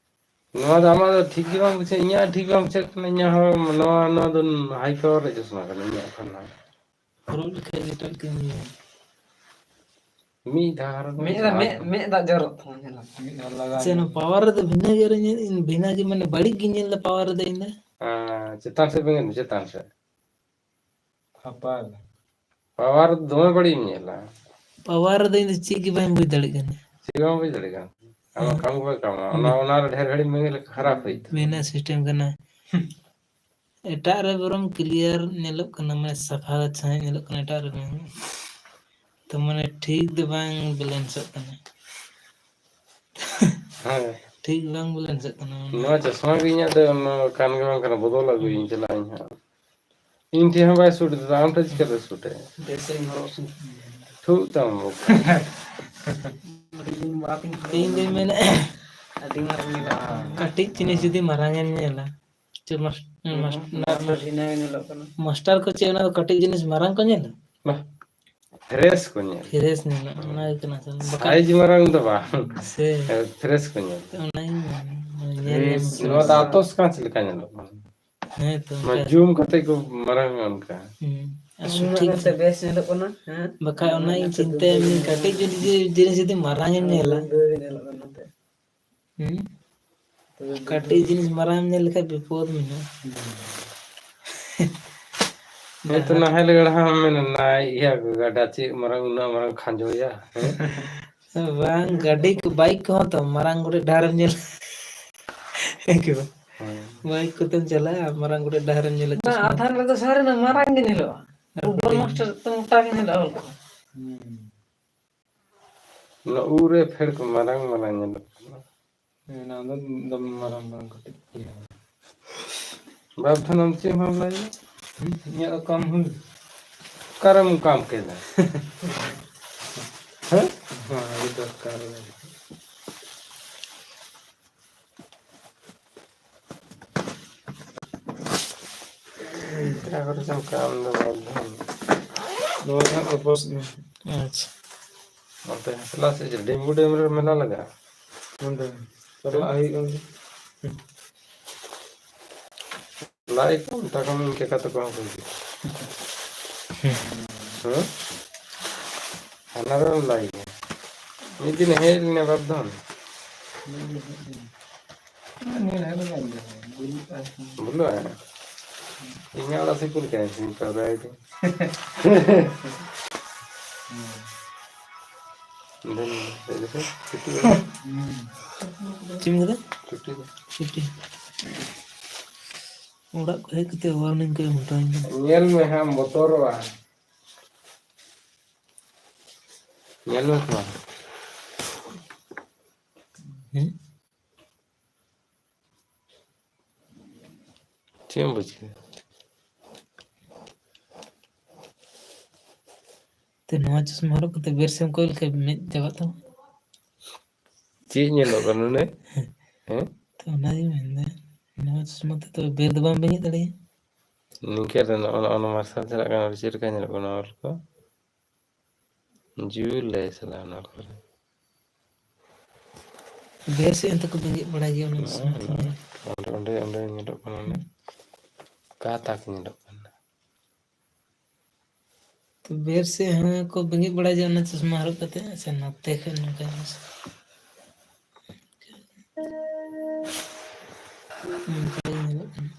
ᱱᱚᱣᱟ ᱫᱚ ᱟᱢᱟᱜ ᱫᱚ ᱴᱷᱤᱠ ᱜᱮ ᱵᱟᱝ ᱵᱩᱡᱷᱟᱹᱜᱼᱟ, ᱤᱧᱟᱹᱜ ᱴᱷᱤᱠ ᱵᱟᱝ ᱵᱩᱡᱷᱟᱹᱜ ᱠᱟᱱᱟ᱾ ᱤᱧᱟᱹᱜ ᱦᱚᱸ ᱱᱚᱣᱟ, ᱱᱚᱣᱟ ᱫᱚ high power ᱨᱮᱭᱟᱜ ᱪᱚᱥᱢᱟ ᱠᱟᱱᱟ ᱤᱧᱟᱹᱜ ᱠᱷᱟᱱ ᱫᱚ᱾ ᱦᱚᱨᱚᱜ ᱞᱮᱠᱷᱟᱡ ᱱᱮᱛᱟᱨ ᱠᱟᱹᱢᱤᱭᱟ᱾ ᱢᱤᱫ ᱫᱷᱟᱣ ᱦᱚᱨᱚᱜ ᱢᱮᱫ ᱢᱮ, ᱫᱟᱜ, ᱢᱮᱫ, ᱢᱮᱫ ᱫᱟᱜ ᱡᱚᱨᱚᱜ ᱛᱟᱢᱟ, ᱧᱮᱞᱟᱢ᱾ ᱢᱤᱫ ᱫᱷᱟᱣ ᱞᱟᱜᱟᱣ ᱥᱮ ᱧᱮᱞ ᱚᱱᱟ ᱢᱮ᱾ Power ᱨᱮᱫᱚ ᱵᱷᱤᱱᱟᱹ ᱜᱮ ᱧᱮᱞ, ᱵᱷᱤᱱᱟᱹ ᱜᱮ, ᱢᱟᱱᱮ, ᱵᱟᱹᱲᱤᱡ ᱜᱤᱧ ᱧᱮᱞ ᱮᱫᱟ Power ᱨᱮᱫᱚ ᱤᱧ ᱫᱚ᱾ ᱦᱮᱸ, ᱪᱮᱛᱟᱱ ᱥᱮᱫ ᱵᱮᱸᱜᱮᱫ ᱢᱮ, ᱪᱮᱛᱟᱱ ᱥᱮᱫ᱾ ᱦᱟᱯᱟᱭ᱾ Power ᱫᱚᱢᱮ ᱵᱟᱹᱲᱤᱡ ᱮᱢ ᱧᱮᱞᱟ᱾ Power ᱨᱮᱫᱚ ᱤᱧ ᱫᱚ ᱪᱮᱫ ᱜᱮ ᱵᱟᱹᱧ ᱵᱩᱡᱽ ᱫᱟᱲᱮᱭᱟᱜ ᱠᱟᱱᱟ᱾ ᱪᱮᱫ ᱜᱮ ᱵᱟᱢ ᱵᱩᱡᱽ ᱫᱟᱲᱮᱭᱟᱜ ᱠᱟᱱᱟ? ᱟᱢᱟᱜ ᱦᱮᱸ᱾ ᱠᱟᱹᱢᱤ ᱵᱟᱭ ᱠᱟᱢᱟ᱾ ᱚᱱᱟ, ᱦᱮᱸ᱾ ᱚᱱᱟ ᱨᱮ ᱰᱷᱮᱨ ᱜᱷᱟᱹᱲᱤᱡ ᱮᱢ ᱵᱮᱸᱜᱮᱫ ᱞᱮᱠᱷᱟᱱ ᱠᱷᱟᱨᱟᱯ ᱦᱩᱭᱩᱜ ᱛᱟᱢᱟ᱾ ᱢᱮᱱᱟᱜ system ᱠᱟᱱᱟ᱾ ᱮᱴᱟᱜ ᱨᱮ ᱵᱚᱨᱚᱝ clear ᱧᱮᱞᱚᱜ ᱠᱟᱱᱟ, ᱢᱟᱱᱮ ᱥᱟᱯᱷᱟ ᱥᱟᱺᱦᱤᱡ ᱧᱮᱞᱚᱜ ᱠᱟᱱᱟ ᱮᱴᱟᱜ ᱨᱮ᱾ ᱛᱚ ᱢᱟᱱᱮ ᱴᱷᱤᱠ ᱫᱚ ᱵᱟᱝ balanceᱚᱜ ᱠᱟᱱᱟ᱾ ᱦᱮᱸ᱾ ᱴᱷᱤᱠ ᱵᱟᱝ ᱵᱚᱞᱮ ᱫᱤᱥᱟᱹᱜ ᱠᱟᱱᱟ᱾ ᱱᱚᱣᱟ ᱪᱚᱥᱢᱟ ᱜᱮ ᱤᱧᱟᱹᱜ ᱫᱚ ᱠᱟᱱ ᱜᱮ ᱵᱟᱝ ᱠᱟᱱᱟ, ᱵᱚᱫᱚᱞ ᱟᱹᱜᱩᱭᱟᱹᱧ, ᱪᱟᱞᱟᱜ ᱟᱹᱧ ᱦᱟᱸᱜ᱾ ᱤᱧ ᱴᱷᱮᱱ ᱦᱚᱸ ᱵᱟᱭ ᱥᱩᱴ ᱮᱫᱟ, ᱟᱢ ᱴᱷᱮᱱ ᱪᱤᱠᱟᱹᱛᱮ ᱥᱩᱴ ᱟᱭᱟ? ᱵᱮᱥ ᱤᱧ ᱦᱚᱨᱚᱜ ᱥᱟᱱᱟ᱾ ᱴᱷᱩᱠ ᱛᱟᱢ ᱵᱚᱠᱚ᱾ ᱤᱧ ᱫᱩᱧ ᱢᱮᱱᱟ, ᱟᱹᱰᱤ ᱢᱟᱨᱟᱝ ᱧᱮᱞᱚᱜ ᱠᱟᱱᱟ᱾ ᱠᱟᱹᱴᱤᱡ ᱡᱤᱱᱤᱥ ᱡᱩᱫᱤ ᱢᱟᱨᱟᱝ ᱮᱢ ᱧᱮᱞᱟ, ᱪᱮ ᱢᱟᱥ-, ᱦᱩᱸ, ᱢᱟᱥ-, ᱦᱩᱸ, ᱢᱟᱥᱴᱟᱨ ᱦᱤᱱᱟᱹ ᱧᱮᱞᱚᱜ ᱠᱟᱱᱟ᱾ ᱢᱟᱥᱴᱟᱨ ᱠᱚ ᱪᱮᱫ ᱚᱱᱟ ᱫᱚ ᱠᱟᱹᱴᱤᱡ ᱡᱤᱱᱤᱥ ᱢᱟᱨᱟᱝ ᱠᱚ ᱧᱮᱞᱟ? ᱵᱟᱦ, ᱯᱷᱨᱮᱥ ᱠᱚ ᱧᱮᱞ᱾ ᱯᱷᱨᱮᱥ ᱧᱮᱞᱟ, ᱚᱱᱟ ᱜᱮ ᱠᱟᱱᱟ ᱟᱥᱚᱞ᱾ ᱵᱟᱠᱷᱟᱡ ᱥᱟᱭᱤᱡ ᱢᱟᱨᱟᱝ ᱫᱚ ᱵᱟᱝ᱾ ᱥᱮ᱾ ᱯᱷᱨᱮᱥ ᱠᱚ ᱧᱮᱞ᱾ ᱚᱱᱟᱧ ᱢᱮᱱᱟ, ᱧᱮᱞ ᱧᱟᱢ ᱯᱷᱨᱮᱥ, ᱠᱟᱱᱟ᱾ ᱱᱚᱣᱟ ᱫᱚ ᱟᱛᱚᱥ ᱠᱟᱸᱪ ᱞᱮᱠᱟ ᱧᱮᱞᱚᱜ ᱠᱟᱱᱟ᱾ ᱦᱮᱸ ᱛᱚ, ᱱᱚᱣᱟ ᱚᱱᱠᱟ᱾ ᱡᱩᱢ ᱠᱟᱛᱮ ᱠᱚ ᱢᱟᱨᱟᱝ ᱚᱱᱠᱟ᱾ ᱦᱩᱸ᱾ ᱟᱨ ᱩᱱᱟᱹᱜ ᱥᱚᱴᱷᱤᱠ ᱠᱟᱛᱮ ᱥᱮ᱾ ᱵᱮᱥ ᱧᱮᱞᱚᱜ ᱠᱟᱱᱟ, ᱦᱮᱸ? ᱵᱟᱠᱷᱟᱡ ᱚᱱᱟ ᱚᱱᱟᱧ ᱜᱮ ᱪᱤᱱᱛᱟᱹᱭᱟ, ᱠᱟᱹᱴᱤᱡ ᱡᱩᱫᱤ ᱡᱤᱱᱤᱥ ᱡᱩᱫᱤ ᱢᱟᱨᱟᱝ ᱮᱢ ᱧᱮᱞᱟ᱾ ᱜᱤᱫᱽᱨᱟᱹ ᱜᱮ ᱧᱮᱞᱚᱜ ᱠᱟᱱᱟ ᱱᱚᱛᱮ᱾ ᱦᱩᱸ? ᱛᱚᱵᱮ ᱠᱟᱹᱴᱤᱡ ᱡᱤᱱᱤᱥ ᱢᱟᱨᱟᱝ ᱮᱢ ᱧᱮᱞ ᱞᱮᱠᱷᱟᱡ ᱵᱤᱯᱚᱫ ᱢᱮᱱᱟᱜᱼᱟ᱾ ᱦᱩᱸ᱾ ᱦᱮᱸ ᱛᱚ, ᱰᱟᱦᱟᱨ ᱱᱟᱦᱮᱞ ᱜᱟᱲᱦᱟᱢ ᱢᱮᱱᱟ, ᱱᱟᱭ ᱤᱭᱟᱹ ᱜᱟᱰᱟ ᱪᱮᱫ ᱢᱟᱨᱟᱝ, ᱩᱱᱟᱹᱜ ᱢᱟᱨᱟᱝ ᱠᱷᱟᱸᱡᱚᱭᱟ, ᱦᱮᱸ? ᱵᱟᱝ, ᱜᱟᱹᱰᱤ ᱠᱚ, ᱵᱟᱭᱤᱠ ᱠᱚᱦᱚᱸ ᱛᱚ ᱢᱟᱨᱟᱝ ᱜᱚᱰᱮᱡ ᱰᱟᱦᱟᱨᱮᱢ ᱧᱮᱞ᱾ ᱦᱮᱸ ᱠᱤ ᱵᱟᱝ? ᱦᱳᱭ᱾ ᱵᱟᱭᱤᱠ ᱠᱚᱛᱮᱢ ᱪᱟᱞᱟᱜᱼᱟ, ᱢᱟᱨᱟᱝ ᱜᱚᱰᱮᱡ ᱰᱟᱦᱟᱨᱮᱢ ᱧᱮᱞᱟ, ᱵᱟᱝ, ᱪᱚᱥᱢᱟ᱾ ᱟᱫᱷᱟᱱ ᱨᱮᱫᱚ ᱥᱟᱹᱨᱤᱱᱟᱜ ᱢᱟᱨᱟᱝ ᱜᱮ ᱧᱮᱞᱚᱜᱼᱟ᱾ ᱟᱨ ᱯᱷᱩᱴᱵᱚᱞ ᱦᱩᱰᱤᱧ᱾ ᱢᱟᱥᱴᱟᱨ ᱛᱚ ᱢᱚᱴᱟ ᱜᱮ ᱧᱮᱞᱚᱜᱼᱟ ᱚᱞ ᱠᱚ᱾ ᱦᱩᱸ᱾ ᱚᱱᱟ ᱩᱵ ᱨᱮ ᱯᱷᱮᱰ ᱠᱚ ᱢᱟᱨᱟᱝ ᱢᱟᱨᱟᱝ ᱧᱮᱞᱚᱜ ᱠᱟᱱᱟ᱾ ᱦᱮᱸ, ᱚᱱᱟ ᱫᱚ ᱫᱚᱢᱮ ᱢᱟᱨᱟᱝ ᱢᱟᱨᱟᱝ ᱠᱟᱹᱴᱤᱡ ᱜᱮᱭᱟ᱾ ᱵᱟᱯᱫᱷᱚᱱ, ᱟᱢ ᱪᱮᱫ ᱮᱢ ᱞᱟᱹᱭᱟ? ᱦᱩᱸ? ᱤᱧᱟᱹᱜ ᱫᱚ ᱠᱟᱢ ᱦᱩᱭ᱾ ᱚᱠᱟᱨᱮᱢ ᱠᱟᱢ ᱠᱮᱫᱟ? ᱦᱮᱸ? ᱦᱮᱸ, ᱟᱹᱰᱤ ᱫᱚᱨᱠᱟᱨ ᱜᱮ᱾ ᱚᱠᱟ ᱠᱚᱨᱮ ᱪᱚᱢ ᱠᱟᱢ ᱫᱚ ᱵᱟᱯᱫᱷᱚᱱ? ᱱᱚᱣᱟ ᱫᱚ ᱦᱟᱸᱜ ᱩᱯᱟᱹᱥ ᱜᱮ᱾ ᱟᱪᱪᱷᱟ᱾ ᱚᱱᱛᱮ ᱦᱟᱛᱞᱟ ᱥᱮᱫ ᱪᱮᱫ ᱰᱤᱢᱵᱩ ᱰᱮᱢ ᱨᱮ ᱢᱮᱞᱟ ᱞᱟᱜᱟᱜᱼᱟ? ᱚᱸᱰᱮ ᱪᱟᱞᱟᱜ ᱦᱩᱭᱩᱜᱼᱟ᱾ ᱞᱟᱭ ᱠᱚ ᱢᱮᱛᱟ ᱠᱚᱢ, ᱤᱱᱠᱟᱹ ᱠᱟᱛᱮ ᱠᱚ ᱦᱚᱸ ᱠᱚ ᱦᱤᱡᱩᱜᱼᱟ᱾ ᱦᱮᱸ? ᱦᱟᱱᱟ ᱨᱮᱢ ᱞᱟᱭ ᱜᱮᱭᱟ᱾ ᱢᱤᱫ ᱫᱤᱱ ᱦᱮᱡ ᱞᱮᱱᱟ ᱵᱟᱯᱫᱷᱚᱱ᱾ ᱵᱚᱞᱚᱜᱼᱟ᱾ ᱤᱧᱟᱹᱜ ᱚᱲᱟᱜ ᱥᱮᱫ ᱪᱮᱫ ᱞᱮᱠᱟ ᱤᱧ ᱯᱟᱣᱨᱟᱭ ᱫᱚ᱾ ᱪᱮᱫ ᱮᱢ ᱠᱟᱫᱟ? ᱪᱩᱴᱤ ᱫᱚ᱾ ᱪᱩᱴᱤ᱾ ᱚᱲᱟᱜ ᱠᱚ ᱦᱮᱡ ᱠᱟᱛᱮ warning ᱠᱚ ᱮᱢ ᱦᱚᱴᱚ ᱟᱹᱧ ᱠᱟᱱᱟ᱾ ᱧᱮᱞ ᱢᱮ ᱦᱟᱸᱜ, ᱵᱚᱛᱚᱨᱚᱜᱼᱟ᱾ ᱧᱮᱞ ᱢᱮ ᱛᱚ᱾ ᱦᱮᱸ? ᱪᱮᱫ ᱮᱢ ᱵᱩᱡᱽ ᱠᱮᱫᱟ? ᱛᱚ ᱱᱚᱣᱟ ᱪᱚᱥᱢᱟ ᱦᱚᱨᱚᱜ ᱠᱟᱛᱮ ᱵᱮᱨ ᱥᱮᱫ ᱮᱢ ᱠᱚᱭᱚᱜ ᱞᱮᱠᱷᱟᱱ ᱢᱮᱫ ᱪᱟᱵᱟᱜ ᱛᱟᱢᱟ᱾ ᱪᱮᱫ ᱧᱮᱞᱚᱜ ᱠᱟᱱᱟ ᱱᱚᱰᱮ? ᱦᱮᱸ? ᱛᱚ ᱚᱱᱟᱜᱤᱧ ᱢᱮᱱᱫᱟ, ᱱᱚᱣᱟ ᱪᱚᱥᱢᱟ ᱛᱮᱫᱚ ᱵᱮᱨ ᱫᱚ ᱵᱟᱢ ᱵᱮᱸᱜᱮᱫ ᱫᱟᱲᱮᱭᱟᱜᱼᱟ᱾ ᱱᱤᱝᱠᱟᱹ ᱫᱚ ᱱᱚᱜᱼᱚ ᱱᱚᱜᱼᱚ ᱱᱚᱣᱟ ᱢᱟᱨᱥᱟᱞ ᱪᱟᱞᱟᱜ ᱠᱟᱱᱟ, ᱪᱮᱫ ᱞᱮᱠᱟ ᱧᱮᱞᱚᱜ ᱠᱟᱱᱟ ᱚᱞ ᱠᱚ? ᱡᱩᱞᱟᱭ ᱥᱟᱞᱟ ᱚᱱᱟ ᱠᱚᱨᱮ᱾ ᱵᱮᱨ ᱥᱮᱫ ᱦᱚᱸᱛᱚ ᱠᱚ ᱵᱮᱸᱜᱮᱫ ᱵᱟᱲᱟᱭ ᱜᱮᱭᱟ ᱚᱱᱟ ᱥᱚᱢᱚᱭ ᱫᱚ᱾ ᱚᱸᱰᱮ, ᱚᱸᱰᱮ, ᱚᱸᱰᱮ ᱧᱮᱞᱚᱜ ᱠᱟᱱᱟ, ᱚᱸᱰᱮ᱾ ᱚᱠᱟ ᱛᱟᱠ ᱧᱮᱞᱚᱜ ᱠᱟᱱᱟ? ᱛᱚ ᱵᱮᱨ ᱥᱮᱫ ᱦᱚᱸ ᱠᱚ ᱵᱮᱸᱜᱮᱫ ᱵᱟᱲᱟᱭ ᱜᱮᱭᱟ ᱚᱱᱟ ᱪᱚᱥᱢᱟ ᱦᱚᱨᱚᱜ ᱠᱟᱛᱮ, ᱥᱮ ᱱᱚᱛᱮ ᱠᱷᱚᱱ ᱱᱚᱝᱠᱟ ᱡᱤᱱᱤᱥ᱾ ᱱᱚᱝᱠᱟ ᱜᱮ ᱧᱮᱞᱚᱜ ᱠᱟᱱᱟ᱾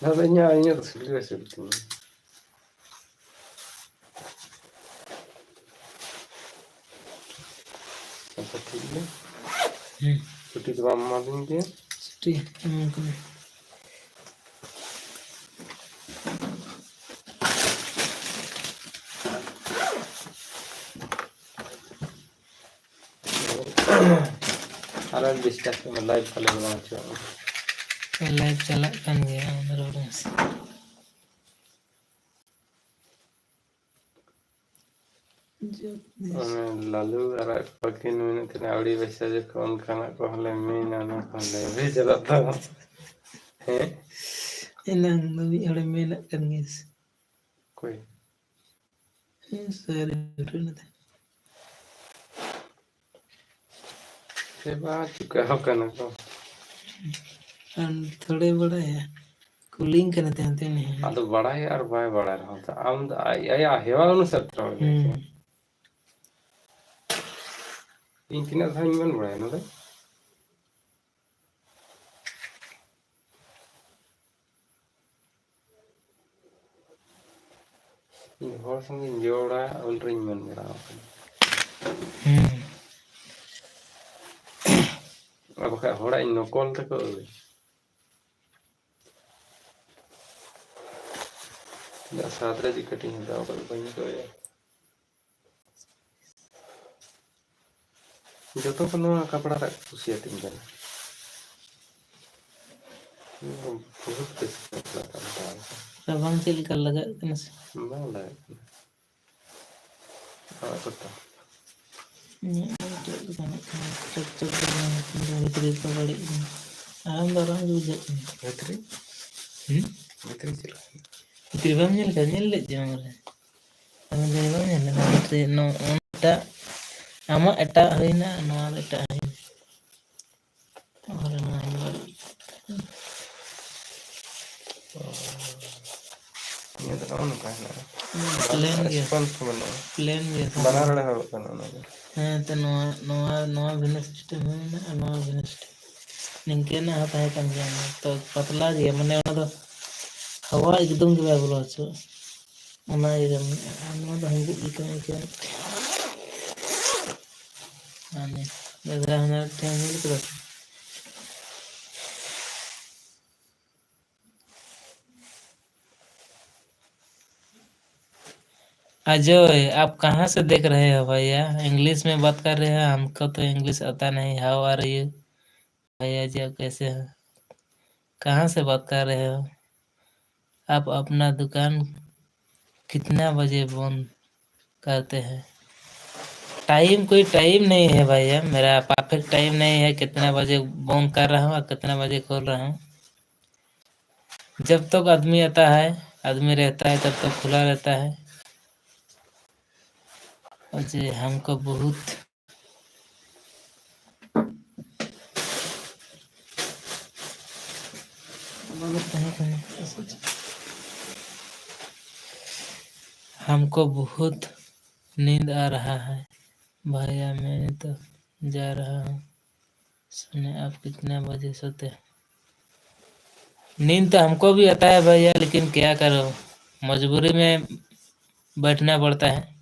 ᱟᱫᱚ ᱤᱧᱟᱹᱜ, ᱤᱧᱟᱹᱜ ᱫᱚ ᱥᱤᱵᱤᱞ ᱜᱮ ᱥᱤᱵᱤᱞ ᱛᱤᱧᱟᱹ᱾ ᱟᱪᱪᱷᱟ, ᱴᱷᱤᱠ ᱜᱮᱭᱟ᱾ ᱦᱩᱸ᱾ ᱪᱷᱩᱴᱤ ᱫᱚ ᱵᱟᱢ ᱮᱢᱟᱫᱤᱧ ᱜᱮᱭᱟ᱾ ᱪᱷᱩᱴᱤ ᱮᱢᱟᱢ ᱠᱟᱹᱱᱟᱹᱧ᱾ ᱟᱨᱚ disturb ᱠᱮᱫ ᱢᱮ, live ᱯᱟᱞᱮ ᱵᱟᱝ ᱦᱚᱪᱚᱣᱟᱜ ᱢᱮ᱾ ᱞᱟᱭᱤᱵᱷ ᱪᱟᱞᱟᱜ ᱠᱟᱱ ᱜᱮᱭᱟ, ᱟᱢ ᱫᱚ ᱨᱚᱲ ᱢᱮᱥᱮ᱾ ᱡᱚᱜᱽᱫᱤᱥ᱾ ᱚᱱᱮ ᱞᱟᱞᱩ ᱟᱨ ᱟᱡ ᱯᱟᱹᱠᱤᱱ ᱢᱮᱱᱮᱫ ᱛᱟᱦᱮᱱᱟ, ᱟᱹᱣᱲᱤ ᱵᱟᱪᱷᱟ ᱡᱚᱠᱷᱚᱱ ᱚᱱᱠᱟᱱᱟᱜ ᱠᱚ ᱦᱚᱸᱞᱮ ᱢᱮᱱᱟ, ᱚᱱᱟ ᱠᱚ ᱞᱟᱹᱭ ᱪᱟᱞᱟᱜ ᱛᱟᱢᱟ᱾ ᱦᱮᱸ? ᱮᱱᱟᱝ ᱫᱚ ᱢᱤᱫ ᱦᱚᱲᱮ ᱢᱮᱱᱟᱜ ᱠᱟᱱ ᱜᱮᱭᱟ ᱥᱮ? ᱚᱠᱚᱭ? ᱦᱮᱸ, ᱥᱟᱹᱨᱤ ᱜᱷᱚᱴᱚᱱᱟ ᱛᱟᱭ᱾ ᱥᱮ ᱵᱟᱝ ᱪᱤᱠᱟᱹᱣ ᱠᱟᱱᱟ ᱠᱚ᱾ ᱟᱢ ᱛᱷᱚᱲᱮ ᱵᱟᱲᱟᱭᱟ᱾ ᱠᱩᱞᱤᱧ ᱠᱟᱱᱟ ᱛᱟᱭᱚᱢ ᱛᱮ ᱩᱱᱤ ᱦᱚᱸ᱾ ᱟᱫᱚ ᱵᱟᱲᱟᱭ ᱟᱨ ᱵᱟᱭ ᱵᱟᱲᱟᱭ ᱨᱮᱦᱚᱸ ᱛᱚ, ᱟᱢ ᱫᱚ ᱟᱡ, ᱟᱭᱟᱜ ᱦᱮᱣᱟ ᱚᱱᱩᱥᱟᱨ ᱛᱮ ᱨᱚᱲ ᱢᱮ ᱥᱮ᱾ ᱦᱩᱸ᱾ ᱤᱧ ᱛᱤᱱᱟᱹᱜ ᱫᱷᱟᱣ ᱤᱧ ᱢᱮᱱ ᱵᱟᱲᱟᱭᱟ ᱱᱚᱰᱮ? ᱤᱧ ᱦᱚᱲ ᱥᱚᱸᱜᱮᱧ ᱡᱚᱲᱟ, ᱩᱱ ᱨᱤᱧ ᱢᱮᱱ ᱵᱟᱲᱟ ᱟᱠᱟᱱᱟ᱾ ᱦᱩᱸ᱾ ᱟᱨ ᱵᱟᱠᱷᱟᱡ ᱦᱚᱲᱟᱜ ᱤᱧ ᱱᱚᱠᱚᱞ ᱛᱟᱠᱚ᱾ ᱤᱧᱟᱹᱜ ᱥᱟᱛ ᱨᱮ ᱪᱮᱫ ᱠᱟᱹᱴᱤᱡ ᱤᱧ ᱦᱟᱛᱟᱣ ᱠᱟᱫᱟ, ᱵᱟᱹᱧ ᱦᱟᱛᱟᱣᱟ᱾ ᱡᱚᱛᱚ ᱠᱚ ᱱᱚᱣᱟ ᱠᱟᱯᱲᱟ ᱨᱮ ᱠᱩᱥᱤᱭᱟᱛᱤᱧ ᱠᱟᱱᱟ᱾ ᱱᱚᱣᱟ ᱵᱚᱦᱩᱛ ᱵᱮᱥ ᱠᱟᱯᱲᱟ ᱠᱟᱱ ᱛᱟᱭᱟ᱾ ᱨᱟᱵᱟᱝ ᱪᱮᱫ ᱞᱮᱠᱟ ᱞᱟᱜᱟᱜ ᱠᱟᱱᱟ ᱥᱮ? ᱵᱟᱝ ᱞᱟᱜᱟᱜ ᱠᱟᱱᱟ᱾ ᱟᱲᱟᱜ ᱠᱚᱛᱟ᱾ ᱤᱧᱟᱹᱜ ᱫᱚ ᱪᱮᱫ ᱞᱮᱠᱟ ᱧᱮᱞᱚᱜ ᱠᱟᱱᱟ? ᱪᱚᱠ ᱪᱚᱠ ᱫᱚ ᱵᱟᱝ, ᱵᱷᱤᱛᱨᱤ ᱠᱚ ᱵᱟᱹᱲᱤᱡ ᱮᱱᱟ᱾ ᱟᱨᱟᱢ ᱫᱚ ᱟᱨᱟᱢ ᱜᱮ ᱵᱩᱡᱷᱟᱹᱜ ᱠᱟᱱᱟ᱾ ᱵᱷᱤᱛᱨᱤ? ᱦᱩᱸ? ᱵᱷᱤᱛᱨᱤ ᱪᱮᱫ ᱞᱮᱠᱟ? ᱵᱷᱤᱛᱨᱤ ᱵᱟᱢ ᱧᱮᱞ ᱠᱟᱫᱟ? ᱧᱮᱞ ᱞᱮᱫ ᱜᱮᱭᱟᱢ ᱵᱚᱞᱮ᱾ ᱟᱢ ᱫᱚ ᱵᱟᱢ ᱧᱮᱞ ᱞᱮᱫᱟ? ᱵᱷᱤᱛᱨᱤ ᱱᱚ-, ᱚᱱᱟᱴᱟᱜ ᱟᱢᱟᱜ ᱮᱴᱟᱜ ᱦᱩᱭᱱᱟ, ᱱᱚᱣᱟ ᱫᱚ ᱮᱴᱟᱜ ᱦᱩᱭᱱᱟ᱾ ᱟᱨ ᱱᱚᱣᱟ ᱦᱚᱸ ᱵᱟᱹᱲᱤᱡ᱾ ᱱᱤᱭᱟᱹ ᱫᱚ ᱱᱚᱜᱼᱚ ᱱᱚᱝᱠᱟ ᱦᱮᱱᱟᱜᱼᱟ᱾ ᱦᱩᱸ, plain ᱜᱮᱭᱟ᱾ Sponge ᱠᱚ ᱵᱟᱹᱱᱩᱜᱼᱟ᱾ Plain ᱜᱮᱭᱟ᱾ ᱵᱟᱱᱟᱨ ᱦᱚᱲᱮ ᱦᱚᱨᱚᱜ ᱠᱟᱱᱟ ᱚᱱᱟ ᱫᱚ᱾ ᱦᱮᱸ, ᱛᱚ ᱱᱚᱣᱟ, ᱱᱚᱣᱟ, ᱱᱚᱣᱟ ᱵᱷᱤᱱᱟᱹ system ᱦᱩᱭᱱᱟ ᱟᱨ ᱱᱚᱣᱟ ᱵᱷᱤᱱᱟᱹ system᱾ ᱱᱤᱝᱠᱟᱹᱱᱟᱜ ᱦᱚᱸ ᱛᱟᱦᱮᱸ ᱠᱟᱱ ᱜᱮᱭᱟ, ᱛᱚ ᱯᱟᱛᱞᱟ ᱜᱮᱭᱟ, ᱢᱟᱱᱮ ᱚᱱᱟ ᱫᱚ ᱦᱟᱣᱟ ᱮᱠᱫᱚᱢ ᱜᱮ ᱵᱟᱭ ᱵᱚᱞᱚ ᱦᱚᱪᱚᱣᱟᱜᱼᱟ᱾ ᱚᱱᱟ ᱤᱭᱟᱹ ᱨᱮ ᱢᱮᱱᱟᱜᱼᱟ᱾ ᱟᱨ ᱱᱚᱣᱟ ᱫᱚ ᱦᱩᱸᱵᱩᱜ ᱜᱮ ᱛᱟᱦᱮᱸ ᱠᱟᱱᱟ᱾ ᱟᱨ ᱱᱤᱭᱟᱹ ᱫᱷᱟᱨᱟ ᱦᱚᱸ ᱢᱤᱫᱴᱮᱱ ᱧᱮᱞ ᱠᱮᱫᱟ ᱯᱮ? अजय, आप कहाँ से देख रहे हो भैया? इंग्लिश में बात कर रहे हो, हमको तो इंग्लिश आता नहीं। How are you? भैया जी, आप कैसे हो? कहाँ से बात कर रहे हो? आप अपना दुकान कितना बजे बंद करते हैं? टाइम, कोई टाइम नहीं है भैया, मेरा परफेक्ट टाइम नहीं है कितना बजे बंद कर रहा हूँ और कितना बजे खोल रहा हूँ। जब तक आदमी आता है, आदमी रहता है, तब तक खुला रहता है। और जे हमको बहुत हमको बहुत नींद आ रहा है भैया, मैं तो जा रहा हूँ सोने। आप कितने बजे सोते हैं? नींद तो हमको भी आता है भैया, लेकिन क्या करो, मजबूरी में बैठना पड़ता है।